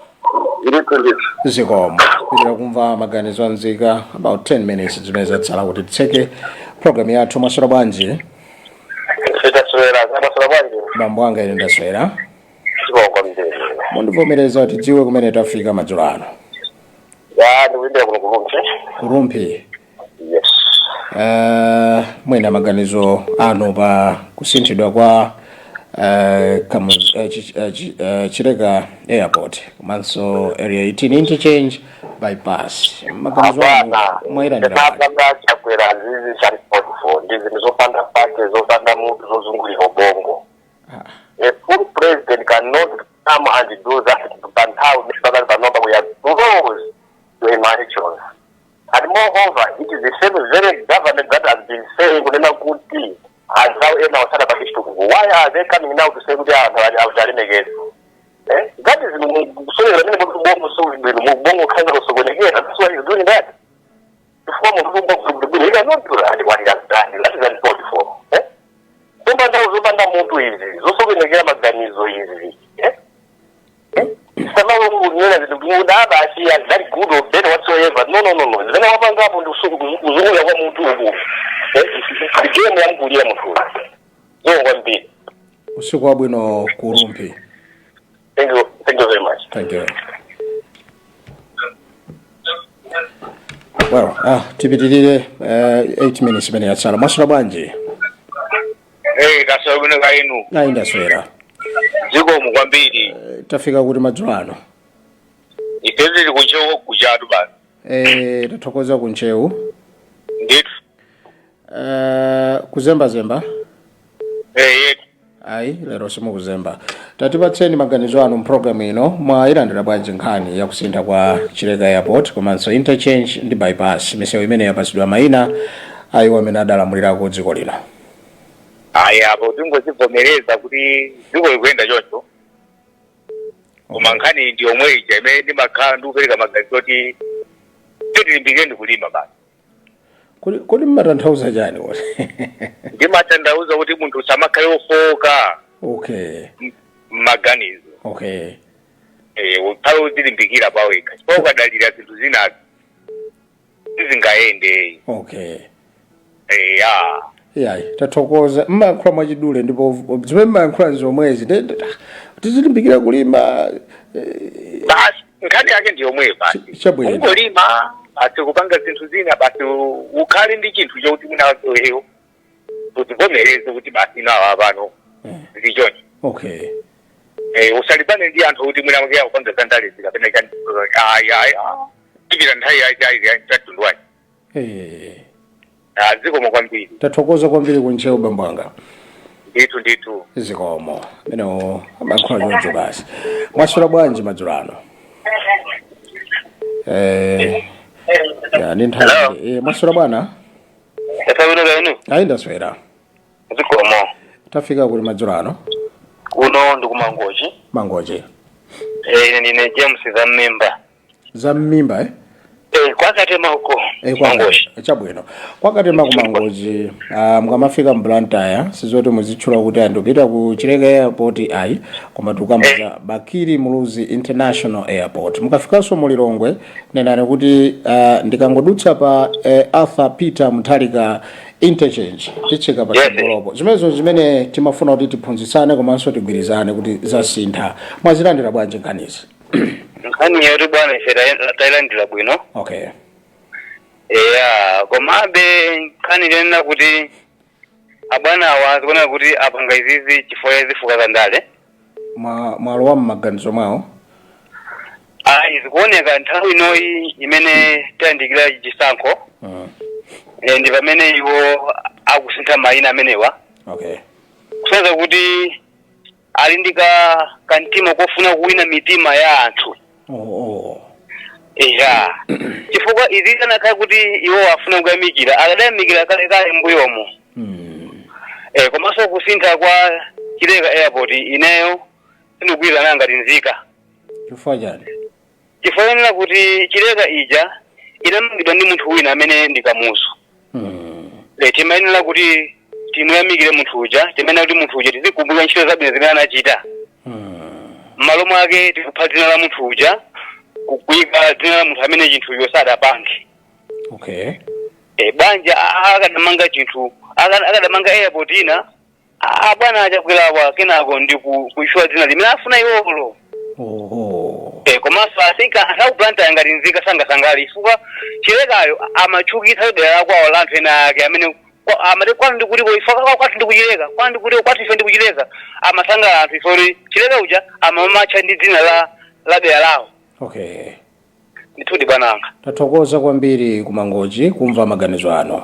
Ndithu, ndithu. Zikomo. Pitira kumva maganizo anzika about 10 minutes zimene zatsala kuti titseke program yathu. Mwaswera bwanji? Sitaswera, mwaswera bwanji? Bambo anga, ine ndaswera. Zikomo kwambiri. Mundivomereza tidziwe kumene tafika madzulo ano? Ya, ndikuimbira kuno kuRumphi. KuRumphi? Yes. Mwina maganizo anu pa kusinthidwa kwa Chileka Airport komanso Area 18 Interchange bypass, maganizo anu Apana. mwayilandira bwanji? Zapanga Chakwera zizi chali 44 ndi zinthu zopanda pake, zopanda mutu, zozungulira ubongo. A full president cannot come and do that pa nthawi pakati panopa. We are close to elections, and moreover it is the same very government that has been saying kunena kuti anzawo ena osada pa chitukuko. Why are they coming now to say kuti anthu alemekeza? Eh, that is kusonyeza pamene kuti ubongo suli bwino, ubongo ukhaza kusokonekera. That's why he's doing that. Chifukwa munthu umba bwino ikanodula andikwatira mtani, that is uncalled for, eh? Zopanda mutu izi, zosokonekera maganizo izi, eh? Samakunena zinthu kuti basi very good or better whatsoever. No, no, no, no. Zimene wapangapo ndi kuzungulira kwa mutu uku, eh? Game yamkulira munthu uyu. Zikomo kwambiri. Usiku wabwino ku Rumphi. Thank you, thank you very much. Thank you. Well, tipitirire 8 minutes imene yatsala. Mwaswera bwanji? Eh, taswera bwino, kaya inu? Ayi, ndaswera. Zikomo kwambiri. Tafika kuti madzulo ano? Ife tili ku Ntcheu kujatu basi. Tathokoza ku Ntcheu. Ndithu. Kuzembazemba? Eh, yetu. Ayi, lero simukuzemba. Tatipatseni maganizo anu mpulogalamu ino. Mwayilandira bwanji nkhani yakusintha kwa Chileka Airport komanso interchange ndi bypass, misewu imene yapatsidwa mayina a iwo amene adalamulirako dziko lino? Ayi, apo tingozivomereza kuti dziko likuyenda choncho, koma nkhani ndi yomwe ija imene ndimakhala ndikupereka maganizo kuti titilimbikire ndi kulima basi. Kodi mmatanthauza chani kodi? Ndimatanthauza kuti munthu samakhale wofowoka m'maganizo. Eh, ukhale uzilimbikira pawekha, chifukwa ukadalira zinthu zinazi sizingayende. Eya. Yayi, tathokoza. Mmayankhula mwachidule ndipo zimene mmayankhula nzomwezi. Tizilimbikira kulima. Basi, nkhani yake ndi yomweyo basi. Chabwino. Ungolima basi, kupanga zinthu zina basi, ukhale ndi chinthu chokuti mwinaweyo uzivomereze kuti basi inawa pano zili choncho. Eh, usalimbane ndi anthu kuti mwina mwake akupanga zandalezi kapena chani. Ayi, ayi, tikira nthawi yayi chatundu wayi. Zikomo kwambiri. Tathokoza kwambiri ku Ntcheu, bambo anga. Ndithu, ndithu. Zikomo. Amenewo amayankhula choncho basi. Mwaswera bwanji madzulo ano? Ya, ndi nthawi. Mwaswera bwana? Taswera, kaya inu? Ayi, ndaswera. Zikomo. Tafika kuti madzulo ano? Kuno ndi kuMangochi. Mangochi. Eh, ine ndine James Zammimba. Za mmimba, eh? Eh, kwakatema uko. Mangochi. Chabwino, kwakatema kuMangochi. Mukamafika mBlantyre, sizoti muzitchula kuti andipita ku Chileka Airport, ayi, koma tikukamba za Bakili Muluzi International Airport. Mukafikanso mu Lilongwe, nenani kuti ndikangodutsa pa Arthur Peter Mutharika Interchange, titsika pa tsogolopo. Zimenezo zimene timafuna kuti tiphunzitsane komanso tigwirizane kuti zasintha. Mwazilandira bwanji nkhanizi? Nkhani yetu bwana, ife tayilandira bwino. Eya, komabe nkhani ikunena kuti abwanawa zikuoneka kuti apanga izizi chifukwa cha zifukwa za ndale. Mwalowa mmaganizo mwawo? Ayi, zikuoneka nthawi inoyi imene tayandikira chisankho, ndi pamene iwo akusintha mayina amenewa, kusonyeza kuti ali ndi kamtima kofuna kuwina mitima ya anthu. Oh. Eya, chifukwa izi anakhala kuti iwo afuna kuyamikira, akadayamikira kalekale mbuyomo. Komanso kusintha kwa Chileka Airport, ineyo sindikugwirizana ngati nzika. Chifukwa chani? Chifukwa chonena kuti Chileka ija inamangidwa ndi munthu wina amene ndi Kamuzu. Timayenera kuti timuyamikire munthu uja, timayenera kuti munthu uja tizikumbukira ntchito zabwino zimene anachita. M'malo mwake tikupha dzina la munthu uja, kuyika dzina la munthu amene chinthucho sadapange. Banja akadamanga chinthu, akadamanga airport ina, bwana achakwerawa, kenako ndi kutchula dzina limene afuna iwolo. Oho. Komanso I think anthu aku Blantyre ngati nzika sangasangalale, chifukwa Chilekayo amatchukitsa dera la kwawo la anthu ena ake amene amati kwanu ndikuliko ife, kwathu ndikuchileka, kwanu ndikuliko, kwathu ife ndikuchileka. Amasangalala anthu ife kuti Chileka uja amamatcha ndi dzina la dera lawo. Ndithudi, bwananga. Tathokoza kwambiri kuMangochi kumva maganizo anu.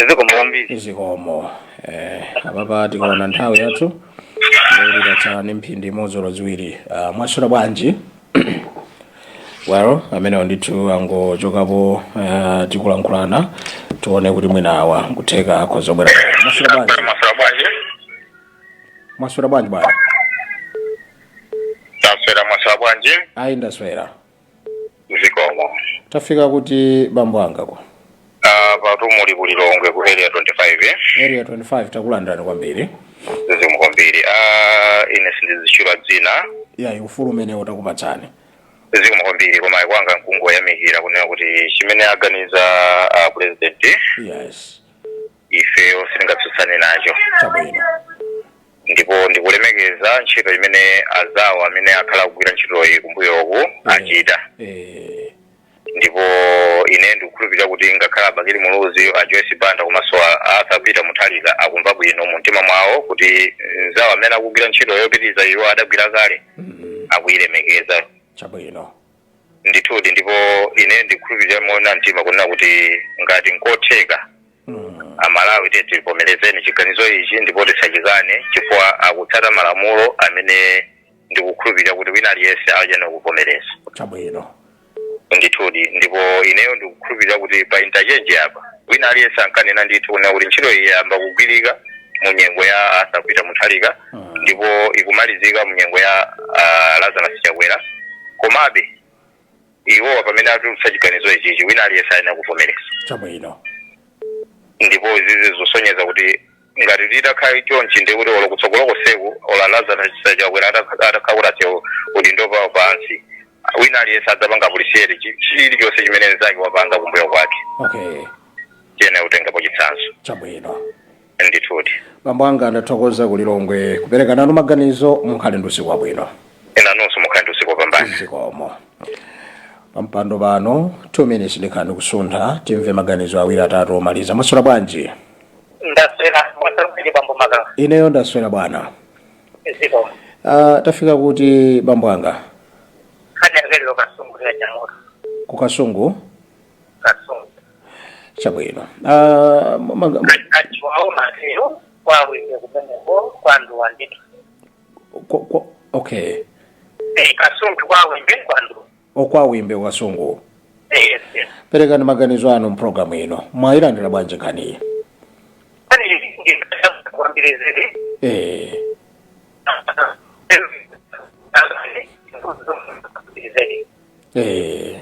Zikomo kwambiri. Zikomo. Apapa tikaona nthawi yathu ndikuti tatsala ndi mphindi imodzi olo ziwiri. Mwaswera bwanji? Well, amenewo ndithu angochokapo. Tikulankhulana, tione kuti mwina awa nkutheka akhoza kubwera. Mwaswera bwanji? Mwaswera bwanji? Mwaswera bwanji, bwana? Taswera. Mwaswera bwanji? Ayi, ndaswera. Zikomo. Tafika kuti, bambo angako? Patu muli ku Lilongwe ku Area 25, eh? Area 25, takulandirani kwambiri. Zikomo kwambiri. Ine sindizitchula dzina. Ya, ufulu umene utakupatsani. Zikomo kwambiri, koma kwanga nkungoyamikira kunena kuti chimene aganiza president, ifeyo sitingatsutsane nacho. Ndipo ndikulemekeza ntchito imene azawo amene akhala kugwira ntchitoyi kumbuyoku achita. Ndipo ine ndikukhulupirira kuti ngakhale a Bakili Muluzi, a Joyce Banda komanso Arthur Peter Mutharika akumva bwino mu mtima mwawo kuti nzawo amene akugwira ntchito yopitiriza iwo adagwira kale akuyilemekeza. Ndithudi, ndipo ine ndikukhulupirira moona mtima kunena kuti ngati nkotheka, Amalawi tiye tivomerezeni chiganizo ichi ndipo tisachikane, chifukwa akutsata malamulo amene ndikukhulupirira kuti wina aliyense ayenera kuvomereza. Ndithudi, ndipo ineyo ndikukhulupirira kuti pa interchange apa wina aliyense ankanena ndithu kunena kuti ntchito iyi yamba kugwirika mu nyengo ya Arthur Peter Mutharika ndipo ikumalizika mu nyengo ya Lazarus Chakwera. Komabe iwowa pamene atulutsa chiganizo ichichi, wina aliyense ayenera kuvomereza. Ndipo izizi zosonyeza kuti ngati titakhala chonchi, ndi kuti olo kutsogolo koseku, olo Lazarus Chakwera atakhala kuti asiya udindo pawo pansi, wina aliyense adzapanga appreciate chilichonse chimene nzake wapanga kumbuyo kwake. Tiyenera kutengapo chitsanzo. Ndithudi. Bambo anga, ndathokoza ku Lilongwe kupereka nanu maganizo. Mukhale ndi usiku wabwino. Inanunso mukhale ndi usiku wopambana. Zikomo. Pampando pano 2 minutes ndikhani kusuntha, timve maganizo awiri atatu omaliza. Mwaswera bwanji? Ndaswera, mwaswera bambo Makala? Ineyo ndaswera, bwana. Zikomo. Tafika kuti, bambo anga? Khani yakelero Kasungu ya Chamoto. Kukasungu? Kasungu. Chabwino. Achiwawo matero kwawine kumeneko kwanduwa ndithu. Okay. Eh, Kasungu kwawimbe kwanduwa. Okwawimbe Kasungu. Yes. Perekani maganizo anu mpulogalamu ino. Mwayilandira bwanji nkhaniyi? Khani kwambiri zedi. Zedi.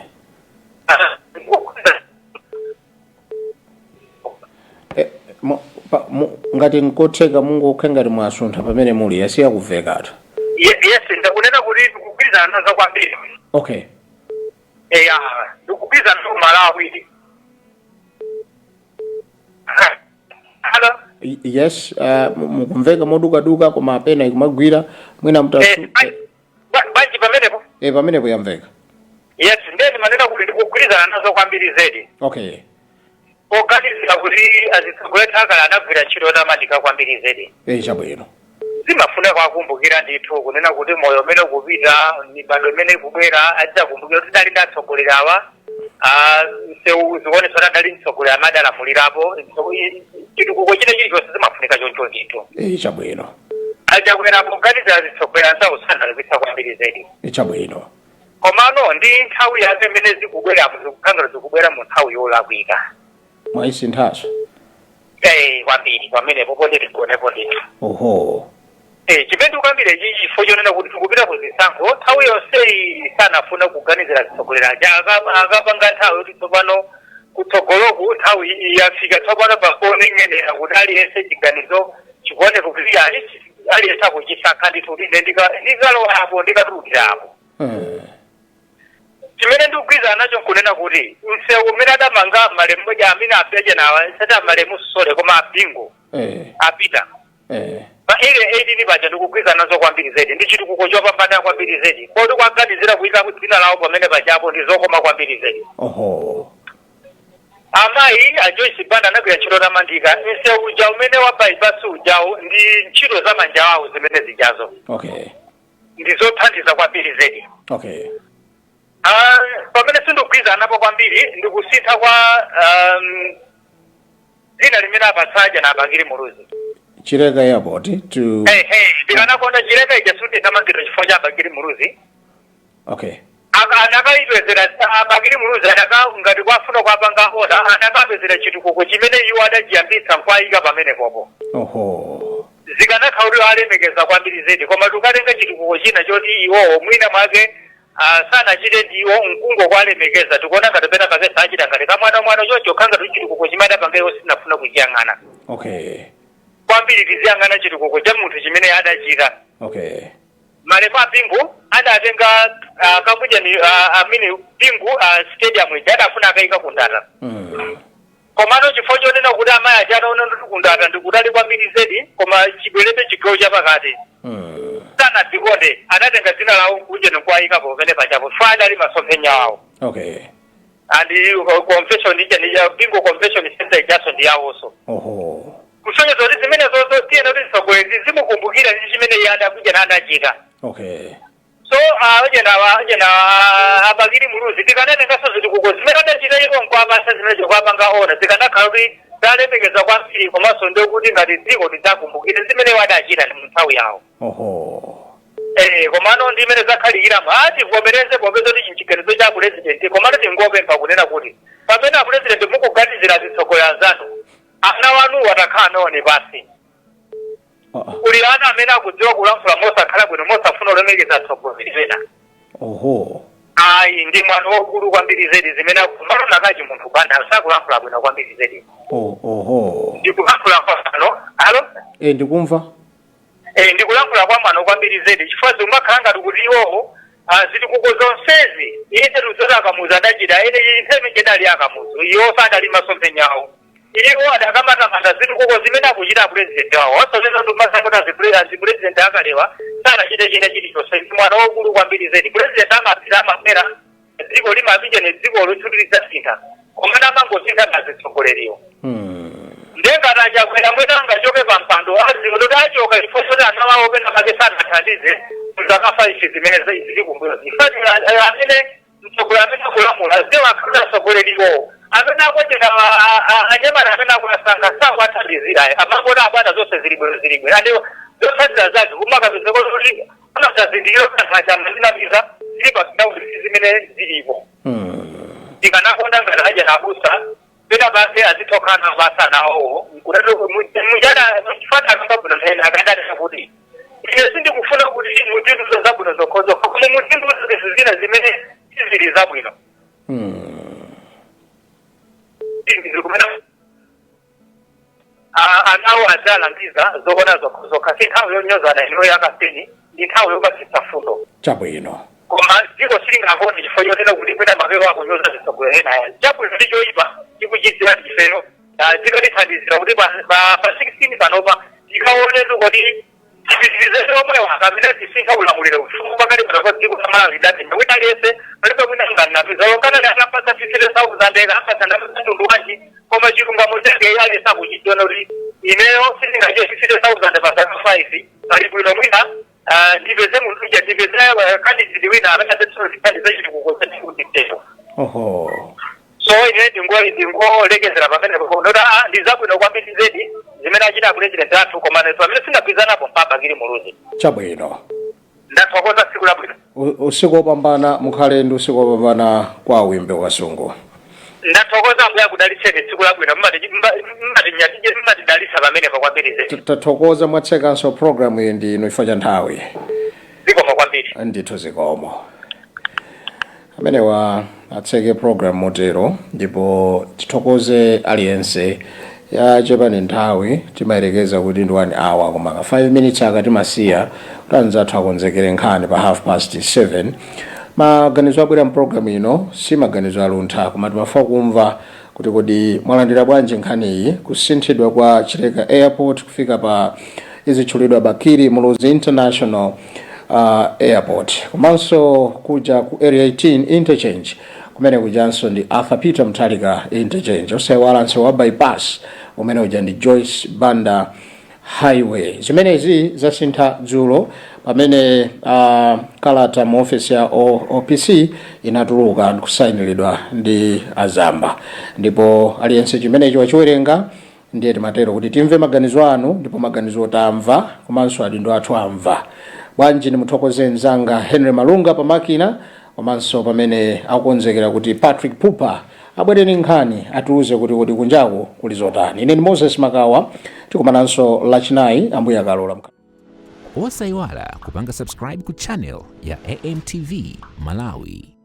Ngati nkotheka mungokhe ngati mwasuntha pamene muli, yasiya kumvekatu. Yes, ndakunena kuti ndikugwirizana nazo kwambiri. Eya, ndikugwirizana nazo Malawi. Hello? Yes, mukumveka modukaduka, koma apena ikumagwira mwina mtasu. Bwanji pamenepo? Pamenepo yamveka. Yes, ndeni manena kuti ndikugwirizana nazo kwambiri zedi. Poganizira kuti azitsogoleri akale anagwira ntchito yotamandika kwambiri zedi. Chabwino. Zimafuna kwakumbukira ndithu, kunena kuti moyo umene ukupita, mibado imene ikubwera adzakumbukira kuti dali ndi atsogoleri awa. Msewu zikuonetsa kuti adali mtsogoleri amene adalamulirapo. Chitukuko china chilichonse zimafunika choncho ndithu. Chabwino. Achakwera poganizira azitsogoleri anzawo sanalakwitsa kwambiri zedi. Chabwino. Komano ndi nthawi yake imene zikubweramo, zikukhangala zikubwera mu nthawi yolakwika. Mwayisinthaso? Eh, kwambiri, pamenepo poti tikuonepo ndithu. Chimene ndikukambira ichi, chifukwa chonena kuti tikupita ku zisankho, nthawi yonseyi sanafuna kuganizira zitsogoleri aja. Akapanga nthawi yoti tsopano kutsogoloku nthawi yafika tsopano pakuoneng'enera kuti aliyense chiganizo chikuoneka kuti aliyense akuchisankha ndithu kuti ine ndikalowa apo, ndikatulukira apo. Chimene ndikugwirizana nacho nkunena kuti msewu umene adamanga malemu amene apeja nawa sati amalemu sole, koma abingo apita pa Area 18 paja, ndikugwirizana nazo kwambiri zedi. Ndi chitukuko chopambana kwambiri zedi, kodi kwaganizira kuyika dzina lawo pamene pajapo ndi zokoma kwambiri zedi. Amayi a Joyce Banda anagwira ntchito yotamandika. Msewu uja umene wa bypass ujawo ndi ntchito za manja awo zimene zijazo, ndi zothandiza kwambiri zedi. Pamene sindikugwirizana napo kwambiri ndikusintha kwa dzina limene apatsaja na Abakili Muluzi. Chileka Airport to Hey, hey, ndikanakonda Chileka ija suti ikamangidwa chifukwa cha Abakili Muluzi. Anakayipezera Abakili Muluzi, anaka ngati kwafuna kwapanga oda, anakapezera chitukuko chimene iwo adachiyambitsa nkwayika pamene popo. Zikanakhala kuti alemekeza kwambiri zedi, koma tikatenga chitukuko china choti iwowo mwina mwake. Sanachite ndiwo mkungo kwalemekeza, tikuona ngati pena pake sachita ngati kamwana mwana choncho, khanga kuti chitukuko chimene adapanga iwo sitinafuna kuchiyang'ana kwambiri. Tiziyang'ana chitukuko cha munthu chimene adachita. Malemu Bingu adatenga kambujani, amene Bingu Stadium ija adafuna akayika kundata. Komano chifukwa chonena kuti amayi aja ataona nditi kundata ndikutali kwambiri zedi, koma chibwerebe chigawo chapakati, sanadzikonde, anatenga dzina lawo kunje nikuwayikapo pamene pachapo, fa adali masomphenya awo. And convention ija ni Bingu Convention Center ijaso ndi yawonso. Kusonyeza kuti zimene zozo tiyena kuti zisogolezi zimukumbukira ndi chimene iye adakuja na adachita. So ujena a Bakili Muluzi, tikanatenganso zitukuko zimene adachita iwo nkuapasa zimene kuapanga ona, zikanakhala kuti talemekeza kwambiri, komanso ndikuti ngati dziko tidzakumbukire zimene iwo adachita ndi nthawi yawo. Komano ndi imene zakhalikiramo, ativomereze popeza kuti chiganizo cha president. Komano tingopempha kunena kuti pamene a president mukuganizira zitsogoleri anzanu, ana wanu watakhala naone pasi. Kuli ana amene akudziwa kulankhula mosakhala bwino, mosafuna kulemekeza atsogoleri pena. Ayi, ndi mwana wokulu kwambiri zedi zimene malona kachi munthu banda sakulankhula bwino kwambiri zedi. Ndikulankhula kwa mwano. Alo? Eh, ndikumva. Eh, ndikulankhula kwa mwano kwambiri zedi, chifukwa zimakhala ngati kuti iwowo zitukuko zonsezi ine tuzoti Akamuzu adachita ine nthawi imene idali Akamuzu, iwo sadali masomphenyawo, iwo adakamatamanda zitukuko zimene akuchita president wawo, osapeza kuti masakota azipresident akalewa sanachite china chilichonse. Ndi mwana wokulu kwambiri zedi. President amapita, amabwera, dziko limapita ne dziko lothuti lidzasintha, komana amangosintha nazitsogoleriwo. Ndengati achakwera mwina angachoke pa mpando, aziwo kuti achoka chifukwa choti ana wawo pena pake sanathandize mzaka 5 zimene zili kumbuyo. Ifati amene mtsogoleri amene akulamula ziwo akhala atsogoleriwo amene akonjera anyamata amene akuwasankha sakuwathandizira, amangoti abwana zonse zili bwino, zili bwino, andi zotsatira zake kumakapezeka kuti amasazindikira kuti anthu aja amaninabiza zili pa ground si zimene zilipo. Tikanakonda ngati aja nabusa pena pake azitokana basa nawo mujana chifata akamba bwino nthena akadati kuti ine sindikufuna kuti mutinduzo zabwino zokhozokha, koma mutinduzo zinthu zina zimene sizili zabwino. Zikumene anawo adzalangiza zokona zokhozokha, si nthawi yonyozana ino yakaseni, ndi nthawi yopatsitsa fundo. Koma dziko silingakone chifukwa chonena kuti kwina mapero akunyoza zitsogolero ena. Chabwino ndi choyipa tikuchidziwa ndifeyo, zikatithandizira kuti pa 16 panopa tikaone kuti tipitirize omwewa kapena tisintha ulamuliro, chifukwa pakati pano pa dziko la Malawi lidapenya wina aliyense, palibe mwina nganapeza lokana akapatsa 50,000, akapatsa ndapatsa mtundu wanji, koma chilungamo chake ali sakuchidziona kuti ineyo sindingachiye 50,000 pa zaka 5, pali bwino mwina ndipeze munthu uja, ndipeze candidate wina amene adzathandiza chitukuko chachikutitero. So ine ndingolekezera pamene nota ndi zabwino kwambiri zedi zimene achita president athu, koma pamene sindagwirizanapo mpaka Bakili Muluzi. Ndathokoza, tsiku labwino. Usiku wopambana, mukhale ndi usiku wopambana kwa Wimbe Kasungu. Ndathokoza, Ambuye akudalitseni, tsiku labwino. Mmatidalitsa pamenepa kwambiri zedi. Tathokoza, mwatsekanso program iyi ndi inu chifukwa cha nthawi. Zikomo kwambiri. Ndithu, zikomo. Amenewa atseke program motero, ndipo tithokoze aliyense. Yachepani nthawi, timayerekeza kuti ndi 1 hour, koma ka 5 minutes aka timasiya kuti anzathu akonzekere nkhani pa half past 7. Maganizo abwera mpulogalamu ino si maganizo aluntha, koma timafuna kumva kuti kodi mwalandira bwanji nkhaniyi, kusinthidwa kwa Chileka Airport kufika pa izitchulidwa Bakili Muluzi International Airport, komanso kuja ku Area 18 Interchange kumene kujanso ndi Arthur Peter Mutharika Interchange, osayiwalanso wa bypass umene uja ndi Joyce Banda Highway. Zimenezi zasintha dzulo pamene kalata mu ofisi ya OPC inatuluka ndikusayiniridwa ndi azamba, ndipo aliyense chimenechi wachiwerenga. Ndiye timatero kuti timve maganizo anu, ndipo maganizo tamva, komanso adindo athu amva bwanji. Ndimuthokoze mzanga Henry Malunga pamakina, komanso pamene akukonzekera kuti Patrick Pupa abwereni nkhani, atiuze kuti kodi kunjaku kuli zotani. Ine ndi Moses Makawa, tikumananso Lachinayi Ambuye akalola. Osayiwala kupanga subscribe ku channel ya AMTV Malawi.